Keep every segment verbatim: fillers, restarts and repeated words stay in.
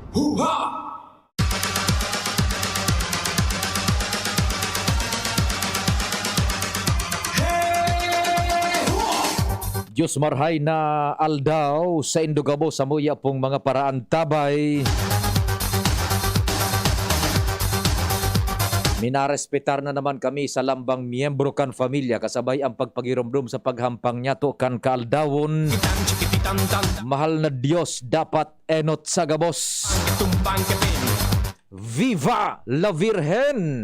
Huha! Diyos marhay na aldaw sa indugabo sa muya pong mga paraantabay. Minarespetar na naman kami sa lambang miyembro kan familia kasabay ang pagpagiromdom sa paghampang niya to kan kaaldawon. Mahal na Diyos, dapat enot sa gabos. Viva la Virgen!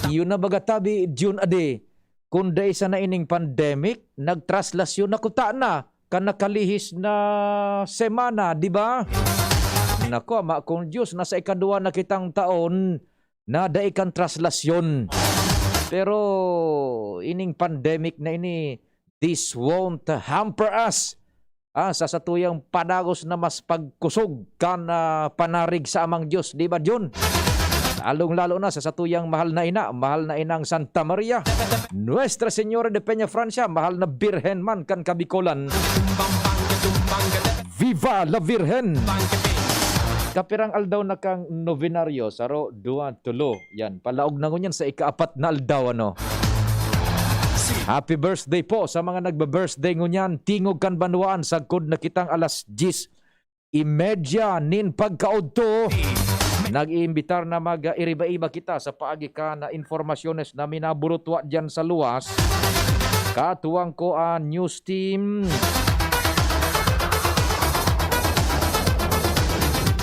Iyo na baga tabi, Jun Ade. Kun dai sana ining pandemic, nagtraslasyon na kuta na kan nakalihis na semana, di ba? Nako, ama kong Diyos, nasa ikaduwa na kitang taon na dai kan traslasyon. Pero ining pandemic na ini, this won't hamper us, ah, sa satuyang padagos na mas pagkusog kan, ah, panarig sa Amang Diyos, di ba, Jun? Lalong-lalo na sa satuyang mahal na ina, mahal na inang Santa Maria, Nuestra Señora de Peña Francia, mahal na Birhen man kan Kabikolan. Viva la Virgen! Kapirang aldaw na kang novenaryo, saro, duwa, tulo. Yan, palaog na ngunyan sa ikaapat na aldaw, ano? Happy birthday po sa mga nagbe-birthday ngunyan. Tingog kan banwaan, sagkod na kitang alas diyes y media nin pagkaudto. Nag-iimbitar na mag-iriba-iba kita sa paagi kan impormasyones na minaburutwa diyan sa luwas. Katuwang ko an news team.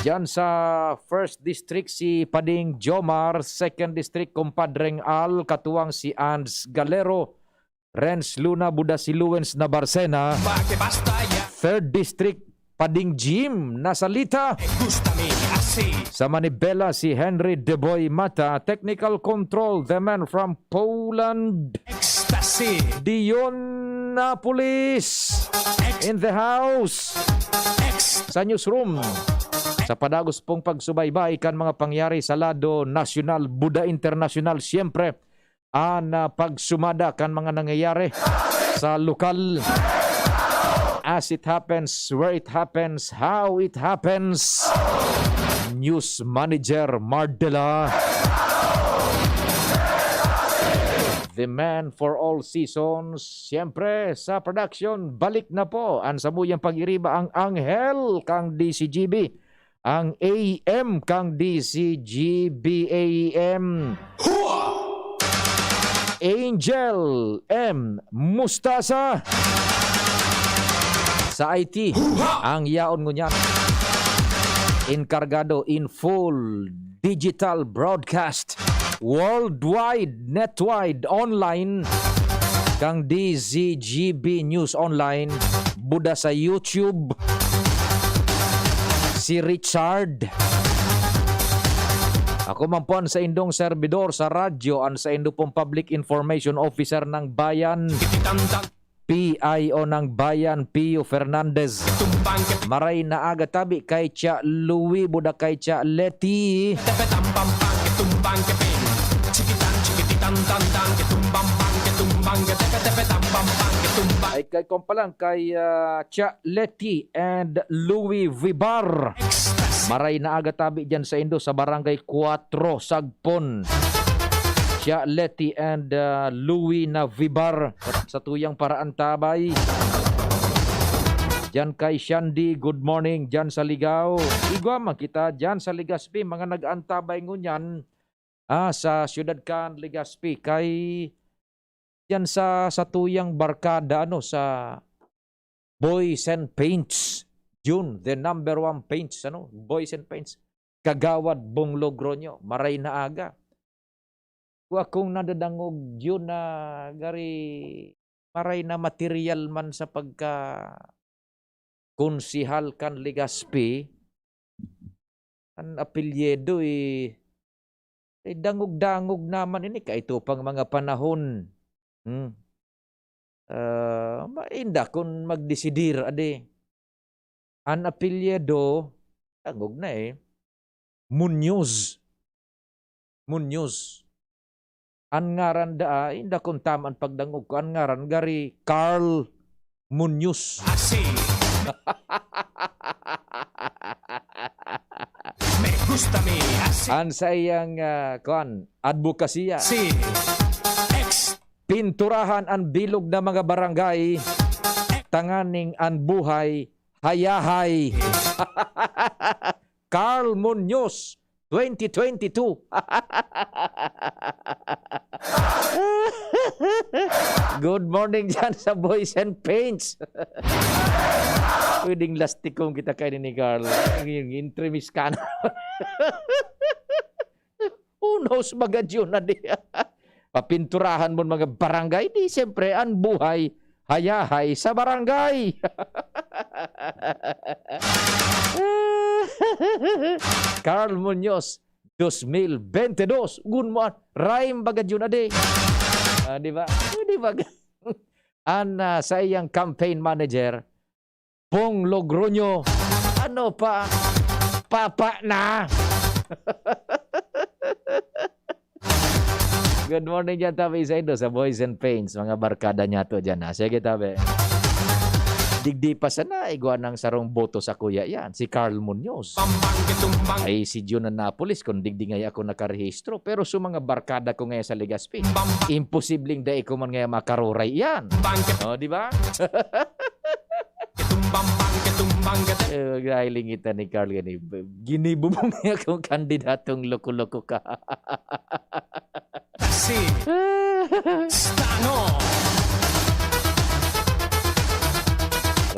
Diyan sa First District, si Pading Jomar, Second District, Compadreng Al, katuwang si Ans Galero, Renz Luna, Buda si Luwens na Barcena, Third District, Pading Jim Nasalita. Sa Manibela, si Henry Deboy Mata, Technical Control, the man from Poland. Dion Napolis in the house. Sa newsroom, sa padagos pong pagsubaybay kan mga pangyari sa lado nasyonal, Buda Internasyonal, siyempre, an, ah, pagsumada kan mga nangyayari sa lokal. As it happens, where it happens, how it happens. News Manager Mardela. The man for all seasons. Siyempre, sa production, balik na po an samuyang pag-iriba, ang anghel kang D C G B, ang A M kang D C G B A M. Angel M Mustasa. Sa I T, ang yaon ngunyan. Enkargado in full digital broadcast, worldwide, netwide, online, kang D Z G B News Online, Buda sa YouTube, si Richard. Ako man po an saindong serbidor sa radyo, an saindo pong Public Information Officer ng Bayan, P I O ng Bayan, Pio Fernandez. Maray na aga tabi kay Tia Louie, Buda kay Tia Leti. Ay, kay kwan pa lang, kay, ah, Tia Leti and Louie Vibar. Maray na aga tabi dyan saindo sa Barangay Cuatro, Sagpon. Tia Leti and, ah, Louie na Vibar. Satuyang paraantabay. Dyan kay Shandy, good morning. Dyan sa Ligao. Igwa man kita dyan sa Legazpi, mga nag-aantabay ngunyan, ah, sa siyudad kan Legazpi. Kay dyan sa satuyang barkada, ano, sa Boys and Paints. Jun, the number one paints, ano? Boys and Paints. Kagawad Bong Logroño, maray na aga. Wa kong nadadangog yun na gari maray na material man sa pagka-konsehal kan Legazpi, an apelyido, eh, eh, dangog-dangog naman ini, kaito pang mga panahon. Hmm. Ah, ma-, inda kun magdesidir, adi. An apelyido, dangog na, eh. Muñoz. Muñoz. An ngaran daa, inda kun tama an pagdangog ko, an ngaran gari Carl Muñoz. Asi. An saiyang, ah, kuan, adbokasiya. Pinturahan an bilog na mga barangay, tanganing an buhay hayahay. Carl Munoz, twenty twenty-two. Good morning dyan sa Boys and Paints. Pwedeng lastikong kita kaini ni Carl. Yung entremis ka na. Who knows, baga June na di. Papinturahan mo mga barangay, di siyempre ang buhay hayahay sa barangay. Carl Munoz, dos mil bente dos. Gun mo, ah, rhyme baga June na di. Ah, di ba? Oh, di ba? An, ah, sa iyang campaign manager, Pong Logroño. Ano pa? Papa na! Good morning dyan, tabi sa Indo, sa Boys and Paints, mga barkada niya to dyan, ha? Sige, tabi. Digdi pa sana, igwa ng sarong boto sa kuya yan, si Carl Munoz. Ay, si Jun Napolis, kung digdi nga ako nakarehistro, pero sa mga barkada ko ngayon sa Legazpi, imposibleng dai ko man ngayon makaruray yan. O, di ba? Eh, magkahilingitan ni Carl gani. Ginibo mo niya kung kandidatong loko-loko ka. Si Stano.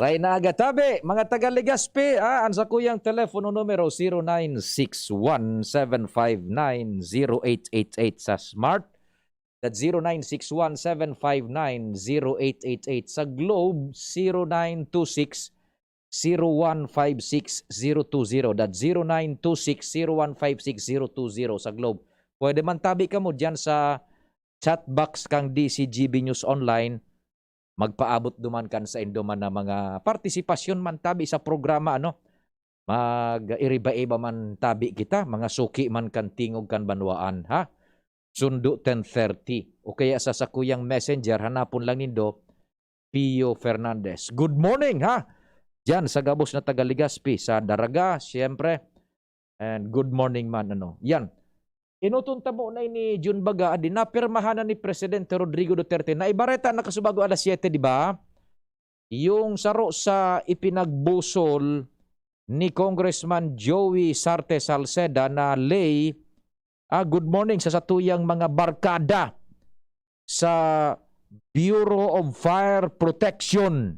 Ray na aga tabi, mga taga Legazpi, ah, ang sakuyang telepono numero, zero nine six one seven five nine zero eight eight eight sa Smart. That's zero nine six one seven five nine zero eight eight eight. Sa Globe, zero nine two six zero one five six zero two zero. That's zero nine two six zero one five six zero two zero sa Globe. Pwede man tabi kamo diyan sa chat box kang D C G B News Online. Magpaabot duman kan saindo man na mga partisipasyon man tabi sa programa, ano? Mag-iriba-iba man tabi kita, mga suki man kan tingog kan banwaan, ha? Sundo ten thirty. O kaya sa sakuyang messenger, hanapon lang nindo, Pio Fernandez. Good morning, ha? Diyan sa gabos na taga Legazpi, sa Daraga, siyempre. And good morning man, ano. Yan. Inuton tamo na ini, Jun, baga, adi, napirmahan na ni Presidente Rodrigo Duterte. Naibareta na kasubago alas siyete, di ba? Yung saro sa ipinagbusol ni Congressman Joey Sarte Salceda na ley, ah, good morning sa satuyang mga barkada sa Bureau of Fire Protection.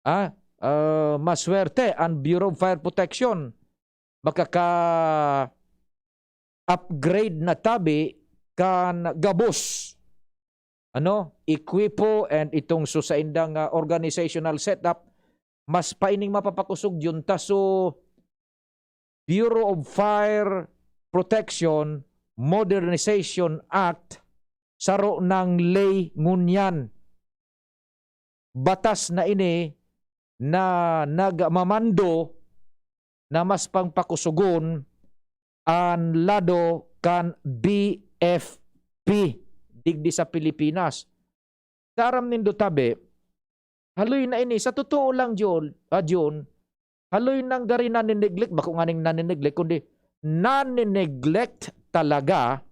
Ah, ah, maswerte ang Bureau of Fire Protection. Makaka-upgrade na tabi kan gabos, ano, ekwipo and itong susaindang, ah, organizational setup, mas paining mapapakosog yun. Ta so, Bureau of Fire Protection Modernization Act, saro nang ley ngunyan. Batas na ini na nagmamando na mas pangpakusogon an lado kan B F P digdi sa Pilipinas. Sa aram nindo tabi, haloy na ini. Sa totoo lang, Jol, ah, Jun, haloy nang gari nanineglect, bako nganing nanineglect, kundi nanineglect talaga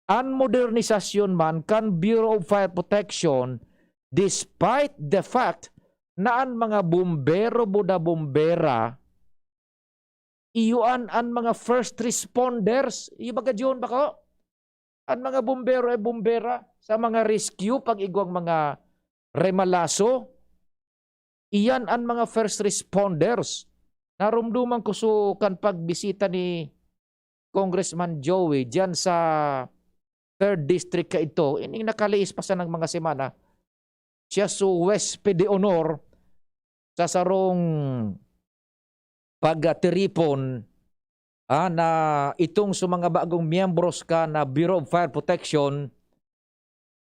an modernisasyon man kan Bureau of Fire Protection, despite the fact na an mga bumbero, buda bumbera, iyo an, an mga first responders, iyo baga Jun, bako? An mga bumbero e bumbera sa mga rescue, pag igwang mga remalaso, iyan an mga first responders. Narumduman ko so kan pagbisita ni Congressman Joey diyan sa third District kaidto, ining nakaliis pa sanang mga semana, siya so huwes de honor sa sarong pagtiripon, ah, na itong sa mga bagong miyembros ka na Bureau of Fire Protection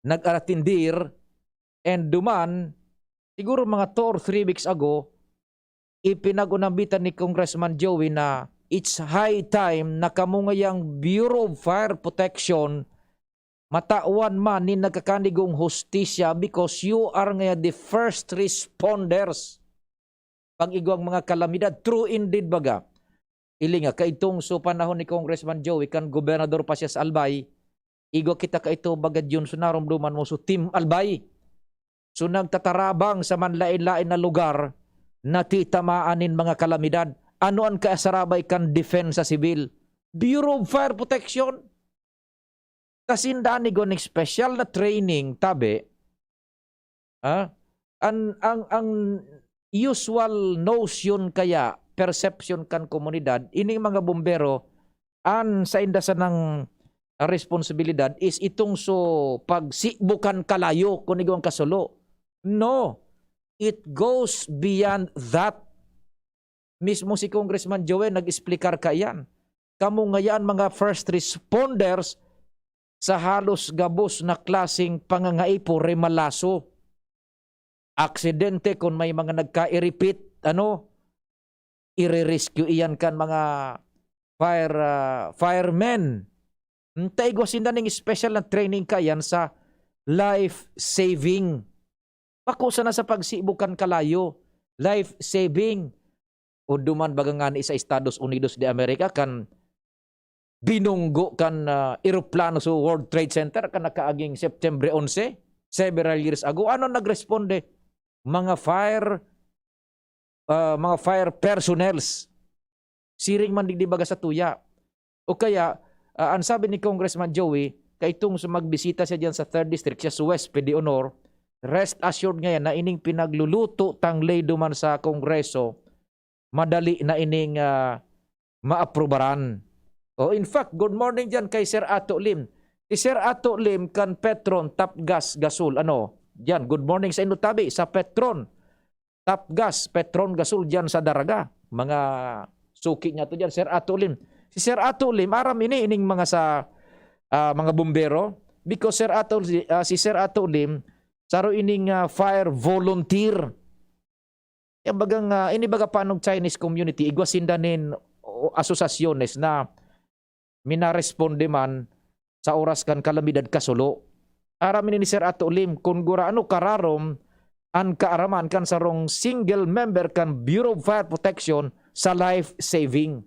nag-aratindir, and duman, siguro mga two or three weeks ago, ipinag-unambitan ni Congressman Joey na it's high time na kamo ngayang Bureau of Fire Protection matawan man nin nagkakanigong hustisya, because you are ngaya the first responders pag igwang mga kalamidad. True indeed, baga. Ili nga, kaidtong so panahon ni Congressman Joey, kan gobernador pa siya sa Albay, igwa kita kaito, Bagad Yun, so naromdoman mo, so Team Albay. So nagtatarabang sa manlain-lain na lugar na titamaan nin mga kalamidad. Ano an kaasarabay kan depensa sibil? Bureau of Fire Protection. Ta sinda an igwa nin special na training, tabi. Ah, an, ang, ang usual notion kaya, perception kan komunidad, ining mga bombero, an sainda sanang responsibilidad is itong so pagsibo kan kalayo kun igwang kasulo. No, it goes beyond that. Mismo si Congressman Joel nag-explicar kaiyan. Kamo ngayaan mga first responders sa halos gabos na klaseng pangangaipo, remalaso, aksidente, kun may mga nagkairipit, ano, ire-rescue iyan kan mga fire, ah, firemen. Hmm, ta igwa sinda ning special na training kaiyan sa life saving. Bako sana sa pagsibo kan kalayo, life saving. O duman baga ngani sa Estados Unidos de America kan binunggo kan, ah, eroplano sa World Trade Center kan nakaaging September onse, several years ago. Ano nagresponde? Mga fire, ah, mga fire personnels. Siring man digdi baga sa tuya. O kaya, ah, an sabi ni Congressman Joey, kaitong sa magbisita siya diyan sa third District, siya sa Huwes de Honor, rest assured ngayan na ining pinagluluto tang ley duman sa Kongreso, madali na ining, ah, maaprubaran. O, in fact, good morning diyan kay Sir Ato Lim. Si Sir Ato Lim kan Petron, Tapgas, Gasol. Ano? Diyan, good morning sa inyo tabi, sa Petron. Tapgas, Petron, Gasol diyan sa Daraga. Mga suki niya to diyan, Sir Ato Lim. Si Sir Ato Lim, aram ini, ining mga sa, ah, mga bombero. Because Sir Ato, ah, si Sir Ato Lim, saro ining, ah, fire volunteer. Yan bagang, ah, ini baga panog Chinese community, igwa sinda nin, o, asosasyones na minaresponde man sa oras kan kalamidad kasulo. Aram ini ni Sir Ato Lim kun gurano kararom an kaaraman kan sarong single member kan Bureau of Fire Protection sa life saving.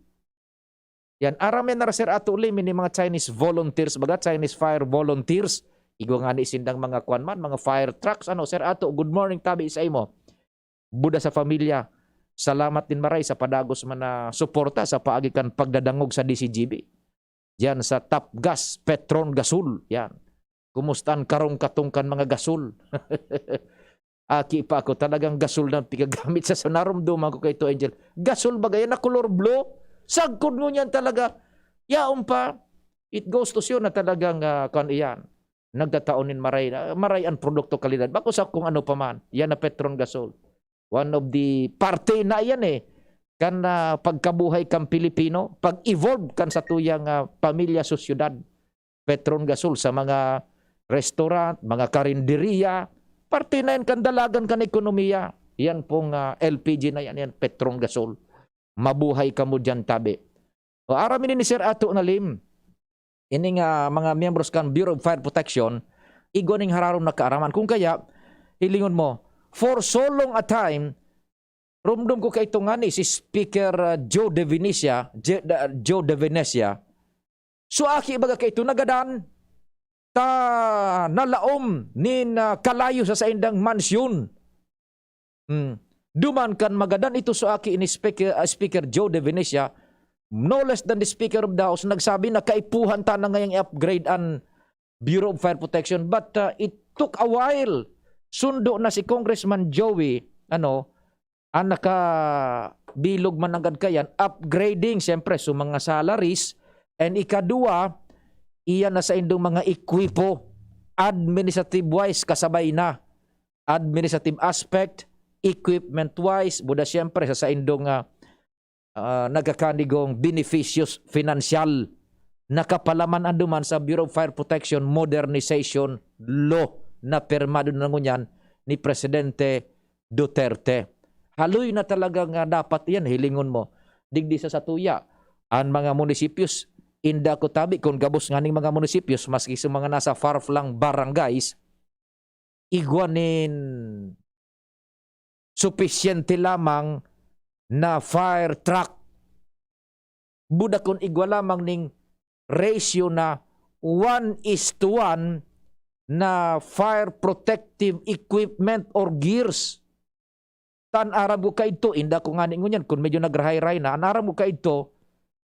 Yan, aram yan na Sir Ato Lim, ini mga Chinese volunteers, baga Chinese fire volunteers. Igwa ngani sindang mga kwan man, mga fire trucks. Ano, Sir Ato, good morning, tabi sa imo. Buda sa pamilya. Salamat din maray sa padagos man na suporta sa paagi kan pagdadangog sa D C G B. Diyan sa Tapgas, Petron, Gasol. Yan. Kumusta an karong katong kan mga gasol? Aki pa ako, talagang gasol na pigagamit sa, sa naromdoman ko kay to, Angel. Gasol ba gaya na color blue? Sagkod mo niyan talaga. Yaon pa, it goes to show na talagang, ah, kan iyan. Nagtatao nin maray, ah, maray an produkto, kalidad. Bako sa kung ano pa man. Yan na Petron Gasol. One of the parte na yan eh. Kan, ah, pagkabuhay kan Pilipino, pag-evolve kan satuyang, ah, pamilya, sosyedad. Petron Gasol sa mga restaurant, mga karinderya, parte na yan kan dalagan kan ekonomiya. Yan pong, ah, L P G na yan, yan, Petron Gasol. Mabuhay kamo diyan, tabi. O, aram ini ni Sir Ato na Lim. Ining, ah, mga miyembros kan Bureau of Fire Protection, igwa ning hararom na kaaraman. Kung kaya, hilingon mo, for so long a time, rumdom ko kaito ngani si Speaker, ah, Joe De Venecia, Je-, ah, Joe De Venecia, so aki baga kaito nagadan, ta nalaom nin, ah, kalayo sa saindang mansyon. Hmm. Duman kan magadan ito so aki ni Speaker, ah, Speaker Joe De Venecia, no less than the Speaker of the House, nagsabi na kaipuhan ta na ngayang i-upgrade an Bureau of Fire Protection. But, ah, it took a while. Sundo na si Congressman Joey, ano, ang nakabilog man nanggad kayan, upgrading, siyempre, so mga salaries. And ikaduwa, iyan na saindong mga ekwipo, administrative-wise, kasabay na. Administrative aspect, equipment-wise, buda siyempre sa saindong, ah, ah, nagkakanigong beneficios financial. Nakapalaman an duman sa Bureau of Fire Protection Modernization Law na pirmado na ngunyan ni Presidente Duterte. Haloy na talaga nga dapat iyan, hilingon mo. Digdi sa satuya, an mga munisipios, inda ko tabi, kun gabos nganing mga munisipios, maski sa mga nasa far-flung barangays, igwa nin supisyente lamang na fire truck. Buda kun igwa lamang ning ratio na one is to one na fire protective equipment or gears. Ta an aram ko kaidto, inda ko ngani ngunyan kun medyo nagrahay-rahay na, an aram ko kaidto,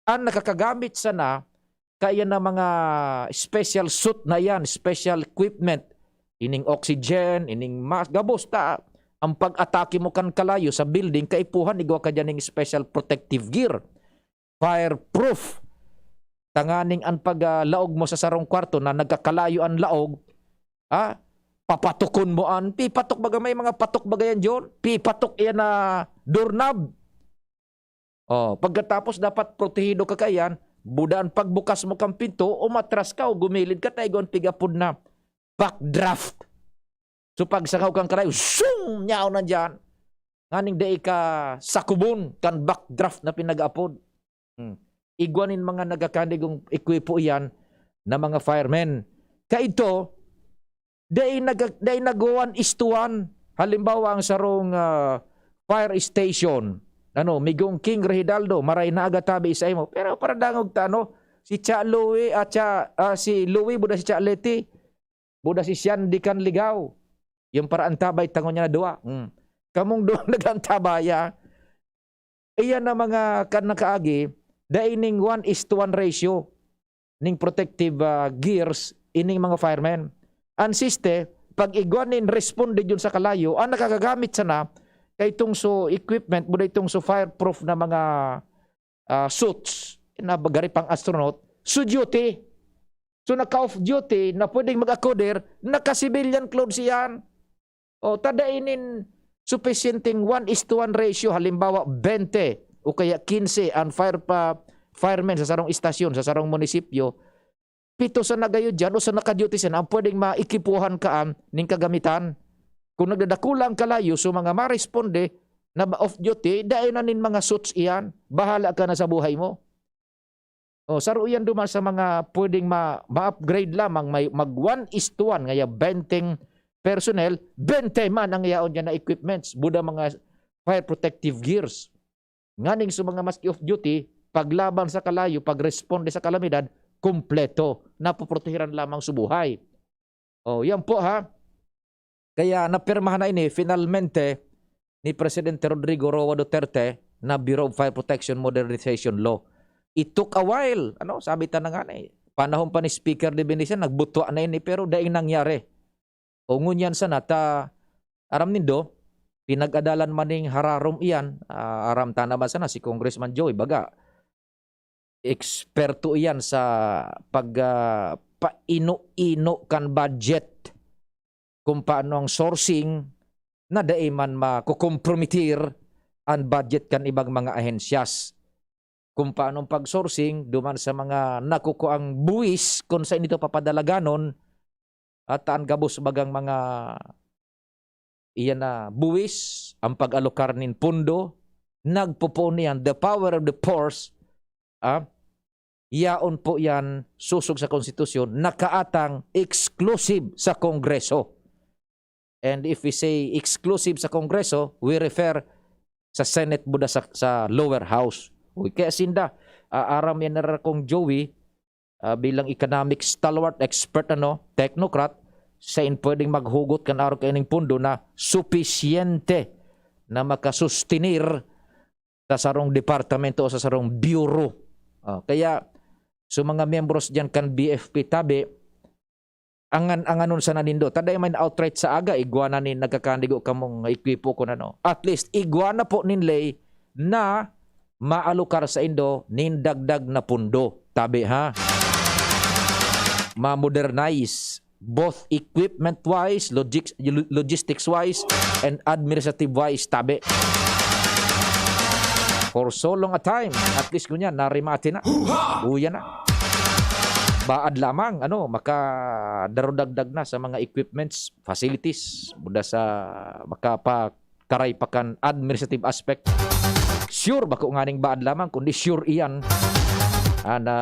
an nakakagamit sana kaya na mga special suit na yan, special equipment, ining oxygen, ining mask, gabos ta, ang pag-atake mo kan kalayo sa building, kaipuhan, igwa ka dyan ning special protective gear, fireproof. Tanganing an pag, ah, laog mo sa sarong kwarto na nagkakalayo an laog, ah, papatokon mo an, pipatok baga, may mga patok baga yan, John? Pipatok yan na doorknob. Oh, pagkatapos dapat protehido ka kaiyan, buda an pagbukas mo kan pinto, umatras ka o gumilid ka, ta igwa an pig-apod na backdraft. So, pagsangaw kan kalayo, sung! Nyaw na dyan. Nganing dai ka sakubon kan backdraft na pinag-apod. Hmm. Igwa nin mga nagkakandigong ekwipo iyan na mga firemen. Kaidto, dai nag-, dai nagwa-one is to one. Halimbawa, ang sarong, ah, fire station, ano, Migong King Rehidaldo, maray na aga tabi sa imo. Pero para dangog ta, ano, si Cha Louie at Cha, ah, si Louie, buda si Cha Leti, buda si Sian di kan Ligaw. Yung para antabay, tangon niya na duwa. Hmm. Kamong duwa nag-antabaya. Iyan na mga kan nakaagi, dai ning one is to one ratio ning protective, ah, gears ining mga firemen. An siste, pag igwa nin responde yun sa kalayo, ang nakakagamit sana kay itong so equipment, buda itong so fireproof na mga, ah, suits, na gari pang astronaut, so duty. So naka-off duty na pwedeng mag-akoder, naka-civilian clothes iyan. O, ta dai nin supisyenteng one is to one ratio, halimbawa, bente o kaya kinse an fire pa, firemen sa sarong istasyon, sa sarong munisipyo, pito sa nagayo diyan o sa naka-duty sana ang pwedeng maikipuhan kaan ning kagamitan. Kung nagdadakula ang kalayo, so mga maresponde na ba off duty, dai na nin mga suits iyan. Bahala ka na sa buhay mo. O, saro iyan duman sa mga pwedeng ma-, ma-upgrade lamang, may mag one is to one, ngaya benteng personnel, bente man ang yaon diyan na equipments, buda mga fire protective gears. Nganing sa mga maski off duty, paglaban sa kalayo, pagresponde sa kalamidad, kompleto, napoprotehiran lamang sa buhay. O, yan po, ha. Kaya napirmahan na ini, finalmente, ni Presidente Rodrigo Roa Duterte na Bureau of Fire Protection Modernization Law. It took a while, ano, sabi ta na nga na eh. Panahon pa ni Speaker de Benitez, nagbutwa na ini, pero daing nangyari. O ngunyan sana, ta, aram nindo, pinag-adalan man ning hararom iyan, ah, aram ta naman sana si Congressman Joey, baga, eksperto iyan sa pag, ah, paino-ino kan budget, kung paano ang sourcing na dai man makokompromitir an budget kan ibang mga ahensyas. Kung paano ang pag-sourcing duman sa mga nakukuang buwis kung saan ito papadalaganon at an gabos bagang mga iyan na buwis, ang pag-alokar nin pondo, nagpopoon niyan, the power of the purse, ah, yaon po yan susog sa konstitusyon, nakaatang exclusive sa Kongreso. And if we say exclusive sa Kongreso, we refer sa Senate buda sa, sa lower house. Uy, kaya sinda, ah, aram yan na kong Joey, ah, bilang economic stalwart, expert, ano, technocrat, sain pwedeng maghugot kan arog kaining pondo na supisyente na makasustenir sa sarong departamento o sa sarong bureau. Ah, kaya, sa mga miyembros diyan kan B F P tabi, angan-anganon sana nindo. Ta dai man outright sa aga, igwa na ni nagkakandigo kamong ekwipo kun ano. At least, igwa na po nin ley na maalokar saindo nin dagdag na pondo. Tabi, ha? Ma-modernize, both equipment-wise, logic-, lo-, logistics-wise, and administrative-wise, tabi. For so long a time, at least ngunyan, narimate na. Uya na. Baad lamang, ano, makadarudagdag na sa mga equipments, facilities, buda sa makapakaray pa kan administrative aspect. Sure, bako nganing baad lamang, kundi sure iyan. Ana,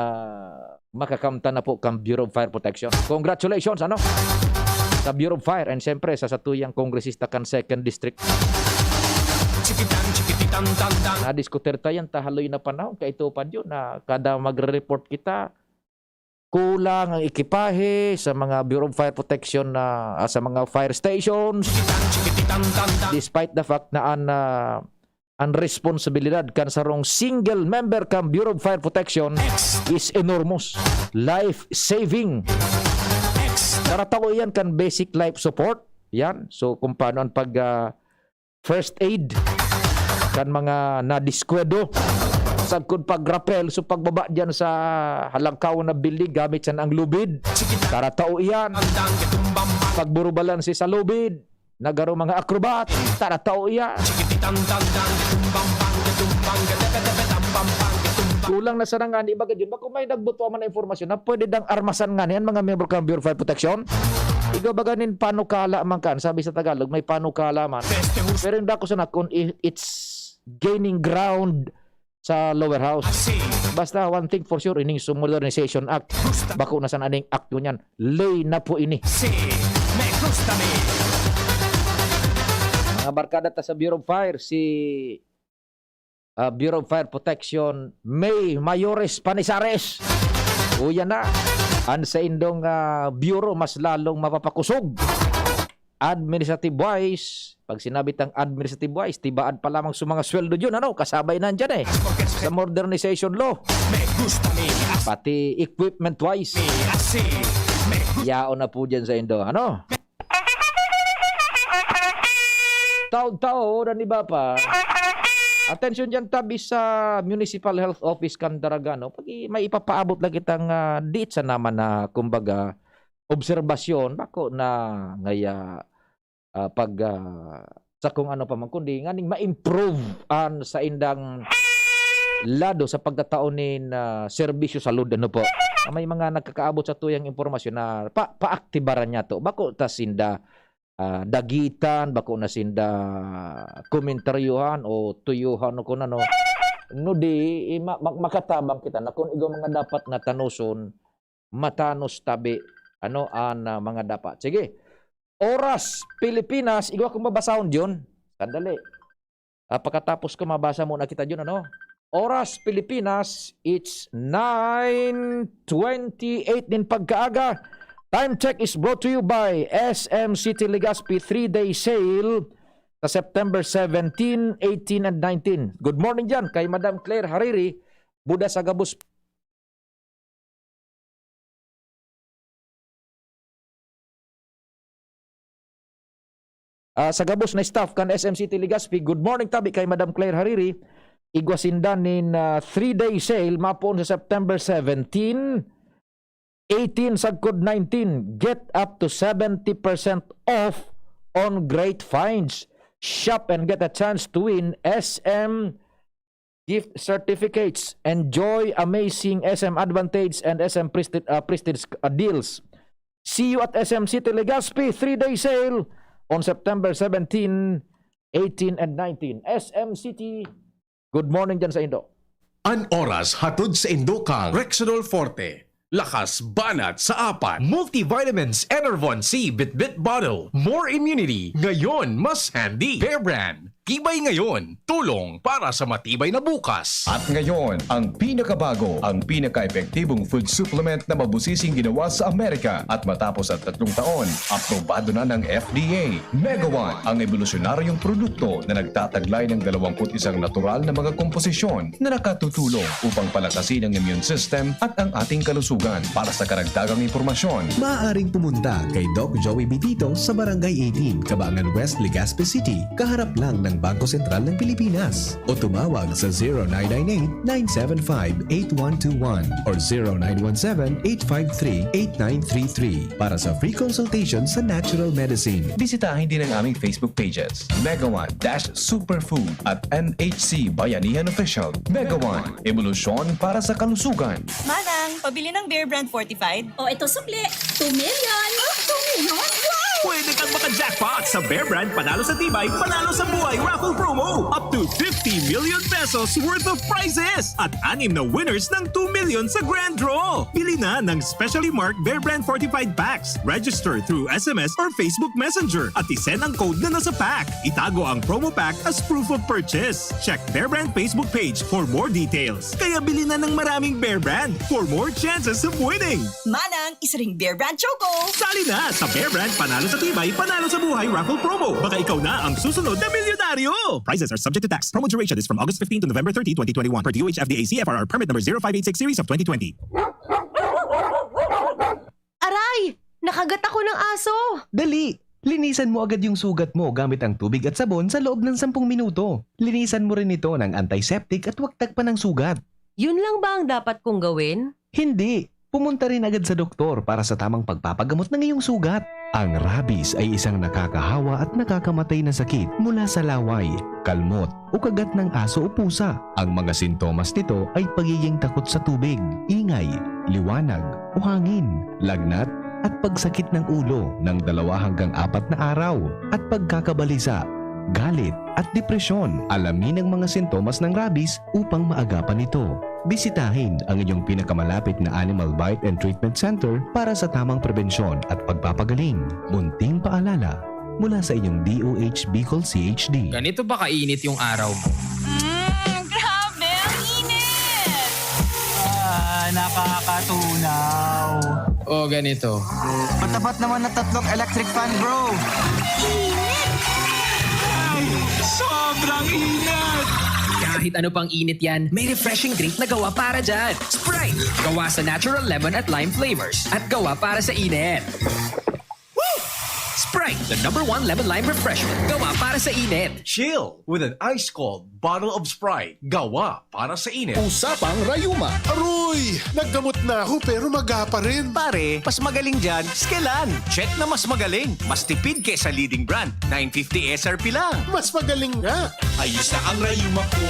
makakamtan na po kang Bureau of Fire Protection. Congratulations, ano? Sa Bureau of Fire and siyempre sa satuyang kongresista kan Second District. Nadiskutir ta yan ta haloy na panahon, kaito pa yun na kada magre-report kita, kulang ang ekipahe sa mga Bureau of Fire Protection na, ah, sa mga fire stations. Despite the fact na an, ah, an responsibilidad kan sarong single member kan Bureau of Fire Protection is enormous. Life-saving. Taratao iyan kan basic life support. Yan. So, kung paano ang pag, ah, first aid kan mga nadiskwedro. Sagkod pag-rappel, so pagbaba diyan sa halangkaw na building gamit sa ang lubid. Taratao iyan. Pagburubalanse sa lubid. Nagaro mga acrobat. Taratao iyan. Kulang na sana nga ni iba gayud. Bako may nagbuto man na impormasyon na pwede dang armasan nga niyan mga miyembro kan Bureau of Fire Protection. Igo baga nin panukala man kan, sabi sa Tagalog, may panukala man. Pero yung dako sana kung i-, it's gaining ground sa lower house. Basta one thing for sure, ining Modernization Act, bako na sana ning act ngunyan. Lay na po ini. Mga barkada ta sa Bureau of Fire, si ah, Bureau of Fire Protection, May Mayores Panizares. Uya na, ang saindong, ah, bureau mas lalong mapapakusog. Administrative wise, pag sinabi tang administrative wise, tibaad pa lamang sa mga sweldo yun, ano, kasabay na dyan eh. Sa modernization law, pati equipment wise, yaon na po dyan sa indo, ano? Taod-taod, an iba pa. Atensyon diyan, tabi sa Municipal Health Office kan Daraga, no? Pag i-, may ipapaabot lang kitang, ah, diit sa naman na, kumbaga, obserbasyon, bako na ngaya, ah, pag, ah, sa kung ano pa man, kundi nganing ma-improve an saindang lado sa pagtatao nin, ah, serbisyo salud, ano po. May mga nagkakaabot sa tuyang impormasyon na pa-, paaktibaran niya to. Bako ta sinda ah, dagitan, bako na sinda komentaryuhan o tuyuhan o kun ano. No di, i-, ma-, ma-, makatabang kita na kun igwa mga dapat na tanoson, matanos tabi, ano, an, ah, mga dapat. Sige. Oras Pilipinas, igwa kong babasahon diyon. Sandali. Ah, pakatapos ko, mabasa muna kita diyon, ano? Oras Pilipinas, it's nine twenty-eight nin pagkaaga. Time check is brought to you by S M City Legazpi three-day sale sa September seventeen, eighteen, and nineteen. Good morning diyan kay Madam Claire Hariri, Buda sa Gabos. Ah, sa gabos na staff kan S M City Legazpi, good morning tabi kay Madam Claire Hariri. Igwa sinda nin, ah, three-day sale mapoon sa September seventeen, eighteen, sagkod nineteen. Get up to seventy percent off on great finds. Shop and get a chance to win S M gift certificates. Enjoy amazing S M Advantage and S M Prestige, uh, Prestige, uh, deals. See you at S M City Legazpi three-day sale on September seventeen, eighteen, and nineteen. S M City, good morning dyan sa indo. An oras hatod sa indo kang Rexidol Forte. Lakas banat sa apat. Multivitamins Enervon C Bitbit Bottle. More immunity. Ngayon, mas handy. Bear Brand. Tibay ngayon, tulong para sa matibay na bukas. At ngayon, ang pinakabago, ang pinaka-epektibong food supplement na mabusising ginawa sa Amerika. At matapos ang tatlong taon, aprobado na ng F D A. Megawan, ang ebolusyonaryong produkto na nagtataglay ng dalawampu't isang natural na mga komposisyon na nakatutulong upang palakasin ang immune system at ang ating kalusugan. Para sa karagdagang impormasyon, maaaring pumunta kay Doc Joey Bitito sa Barangay eighteen, Cabangan West, Legazpi City, kaharap lang ng Bangko Sentral ng Pilipinas. O tumawag sa zero nine nine eight, nine seven five, eight one two one or zero nine one seven, eight five three, eight nine three three para sa free consultation sa natural medicine. Bisitahin din ang aming Facebook pages, Megawan dash Superfood at M H C Bayanihan Official. Megawan, ebolusyon para sa kalusugan. Manang, pabili ng Bear Brand Fortified. O, ito sukli. Two million. Ah, two million? Wow! Pwede kang maka Jackpot sa Bear Brand, panalo sa tibay, panalo sa buhay raffle promo. Up to fifty million pesos worth of prizes at anim na winners ng two million sa grand draw. Bili na ng specially marked Bear Brand fortified packs. Register through S M S or Facebook Messenger at isend ang code na nasa pack. Itago ang promo pack as proof of purchase. Check Bear Brand Facebook page for more details. Kaya bili na ng maraming Bear Brand for more chances of winning. Manang, isa ring Bear Brand Choco. Sali na sa Bear Brand, panalo sa tibay, panalo sa buhay raffle promo. Baka ikaw na ang susunod na milyonaryo. Prizes are subject to tax. Promo duration is from August fifteen to November thirty, twenty twenty-one. Per D O H F D A C F R R permit number zero five eight six series of twenty twenty. Aray! Nakagat ako ng aso! Dali! Linisan mo agad yung sugat mo gamit ang tubig at sabon sa loob ng sampung minuto. Linisan mo rin ito ng antiseptic at huwag tagpan ang sugat. Yun lang ba ang dapat kong gawin? Hindi! Pumunta rin agad sa doktor para sa tamang pagpapagamot ng iyong sugat. Ang rabies ay isang nakakahawa at nakakamatay na sakit mula sa laway, kalmot, o kagat ng aso o pusa. Ang mga sintomas nito ay pagiging takot sa tubig, ingay, liwanag, o hangin, lagnat, at pagsakit ng ulo ng dalawa hanggang apat na araw, at pagkakabalisa, galit, at depresyon. Alamin ang mga sintomas ng rabies upang maagapan ito. Bisitahin ang inyong pinakamalapit na Animal Bite and Treatment Center para sa tamang prebensyon at pagpapagaling. Munting paalala mula sa inyong D O H Bicol C H D. Ganito ba kainit yung araw mo? Mm, grabe! Ang init! Ah, nakakatunaw. O ganito. Matapat naman na tatlong electric fan, bro. Init! Ay, sobrang init! Kahit ano pang init yan, may refreshing drink na gawa para dyan. Sprite! Gawa sa natural lemon at lime flavors at gawa para sa init. Woo! Sprite, the number one lemon lime refreshment. Gawa para sa init. Chill with an ice cold bottle of Sprite. Gawa para sa init. Usapang rayuma. Aroy! Naggamot na ako pero maga pa rin. Pare, mas magaling dyan, Skelan. Check na mas magaling. Mas tipid kesa leading brand. Nine fifty S R P lang. Mas magaling nga. Ayos na ang rayuma ko.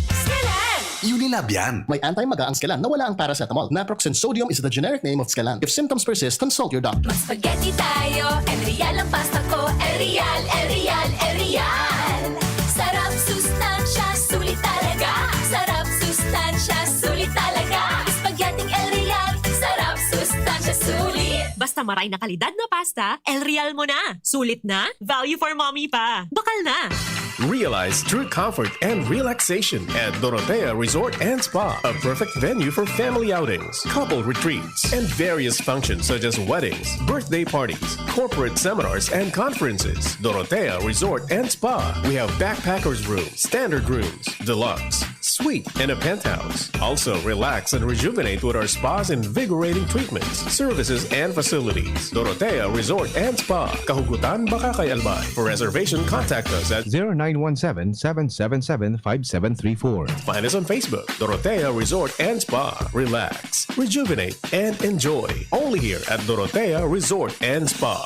Skelan! Unilab yan. May anti-maga ang Skelan na wala ang paracetamol. Naproxen sodium is the generic name of Skelan. If symptoms persist, consult your doctor. Mag-spaghetti tayo, El Real ang pasta ko. El Real, El Real, El Real. Sarap, sustansya, sulit talaga. Sarap, sustansya, sulit talaga. Spaghetti El Real. Sarap, sustansya, sulit. Basta maray na kalidad na pasta, El Real mo na. Sulit na, value for mommy pa. Bakal na. Realize true comfort and relaxation at Dorotea Resort and Spa, a perfect venue for family outings, couple retreats, and various functions such as weddings, birthday parties, corporate seminars, and conferences. Dorotea Resort and Spa. We have backpackers room, standard rooms, deluxe, suite, and a penthouse. Also, relax and rejuvenate with our spa's invigorating treatments, services, and facilities. Dorotea Resort and Spa, Kahugutan, Bacacay, Albay. For reservation, contact us at zero nine one seven, seven seven seven, five seven three four. Find us on Facebook, Dorotea Resort and Spa. Relax, rejuvenate, and enjoy. Only here at Dorotea Resort and Spa.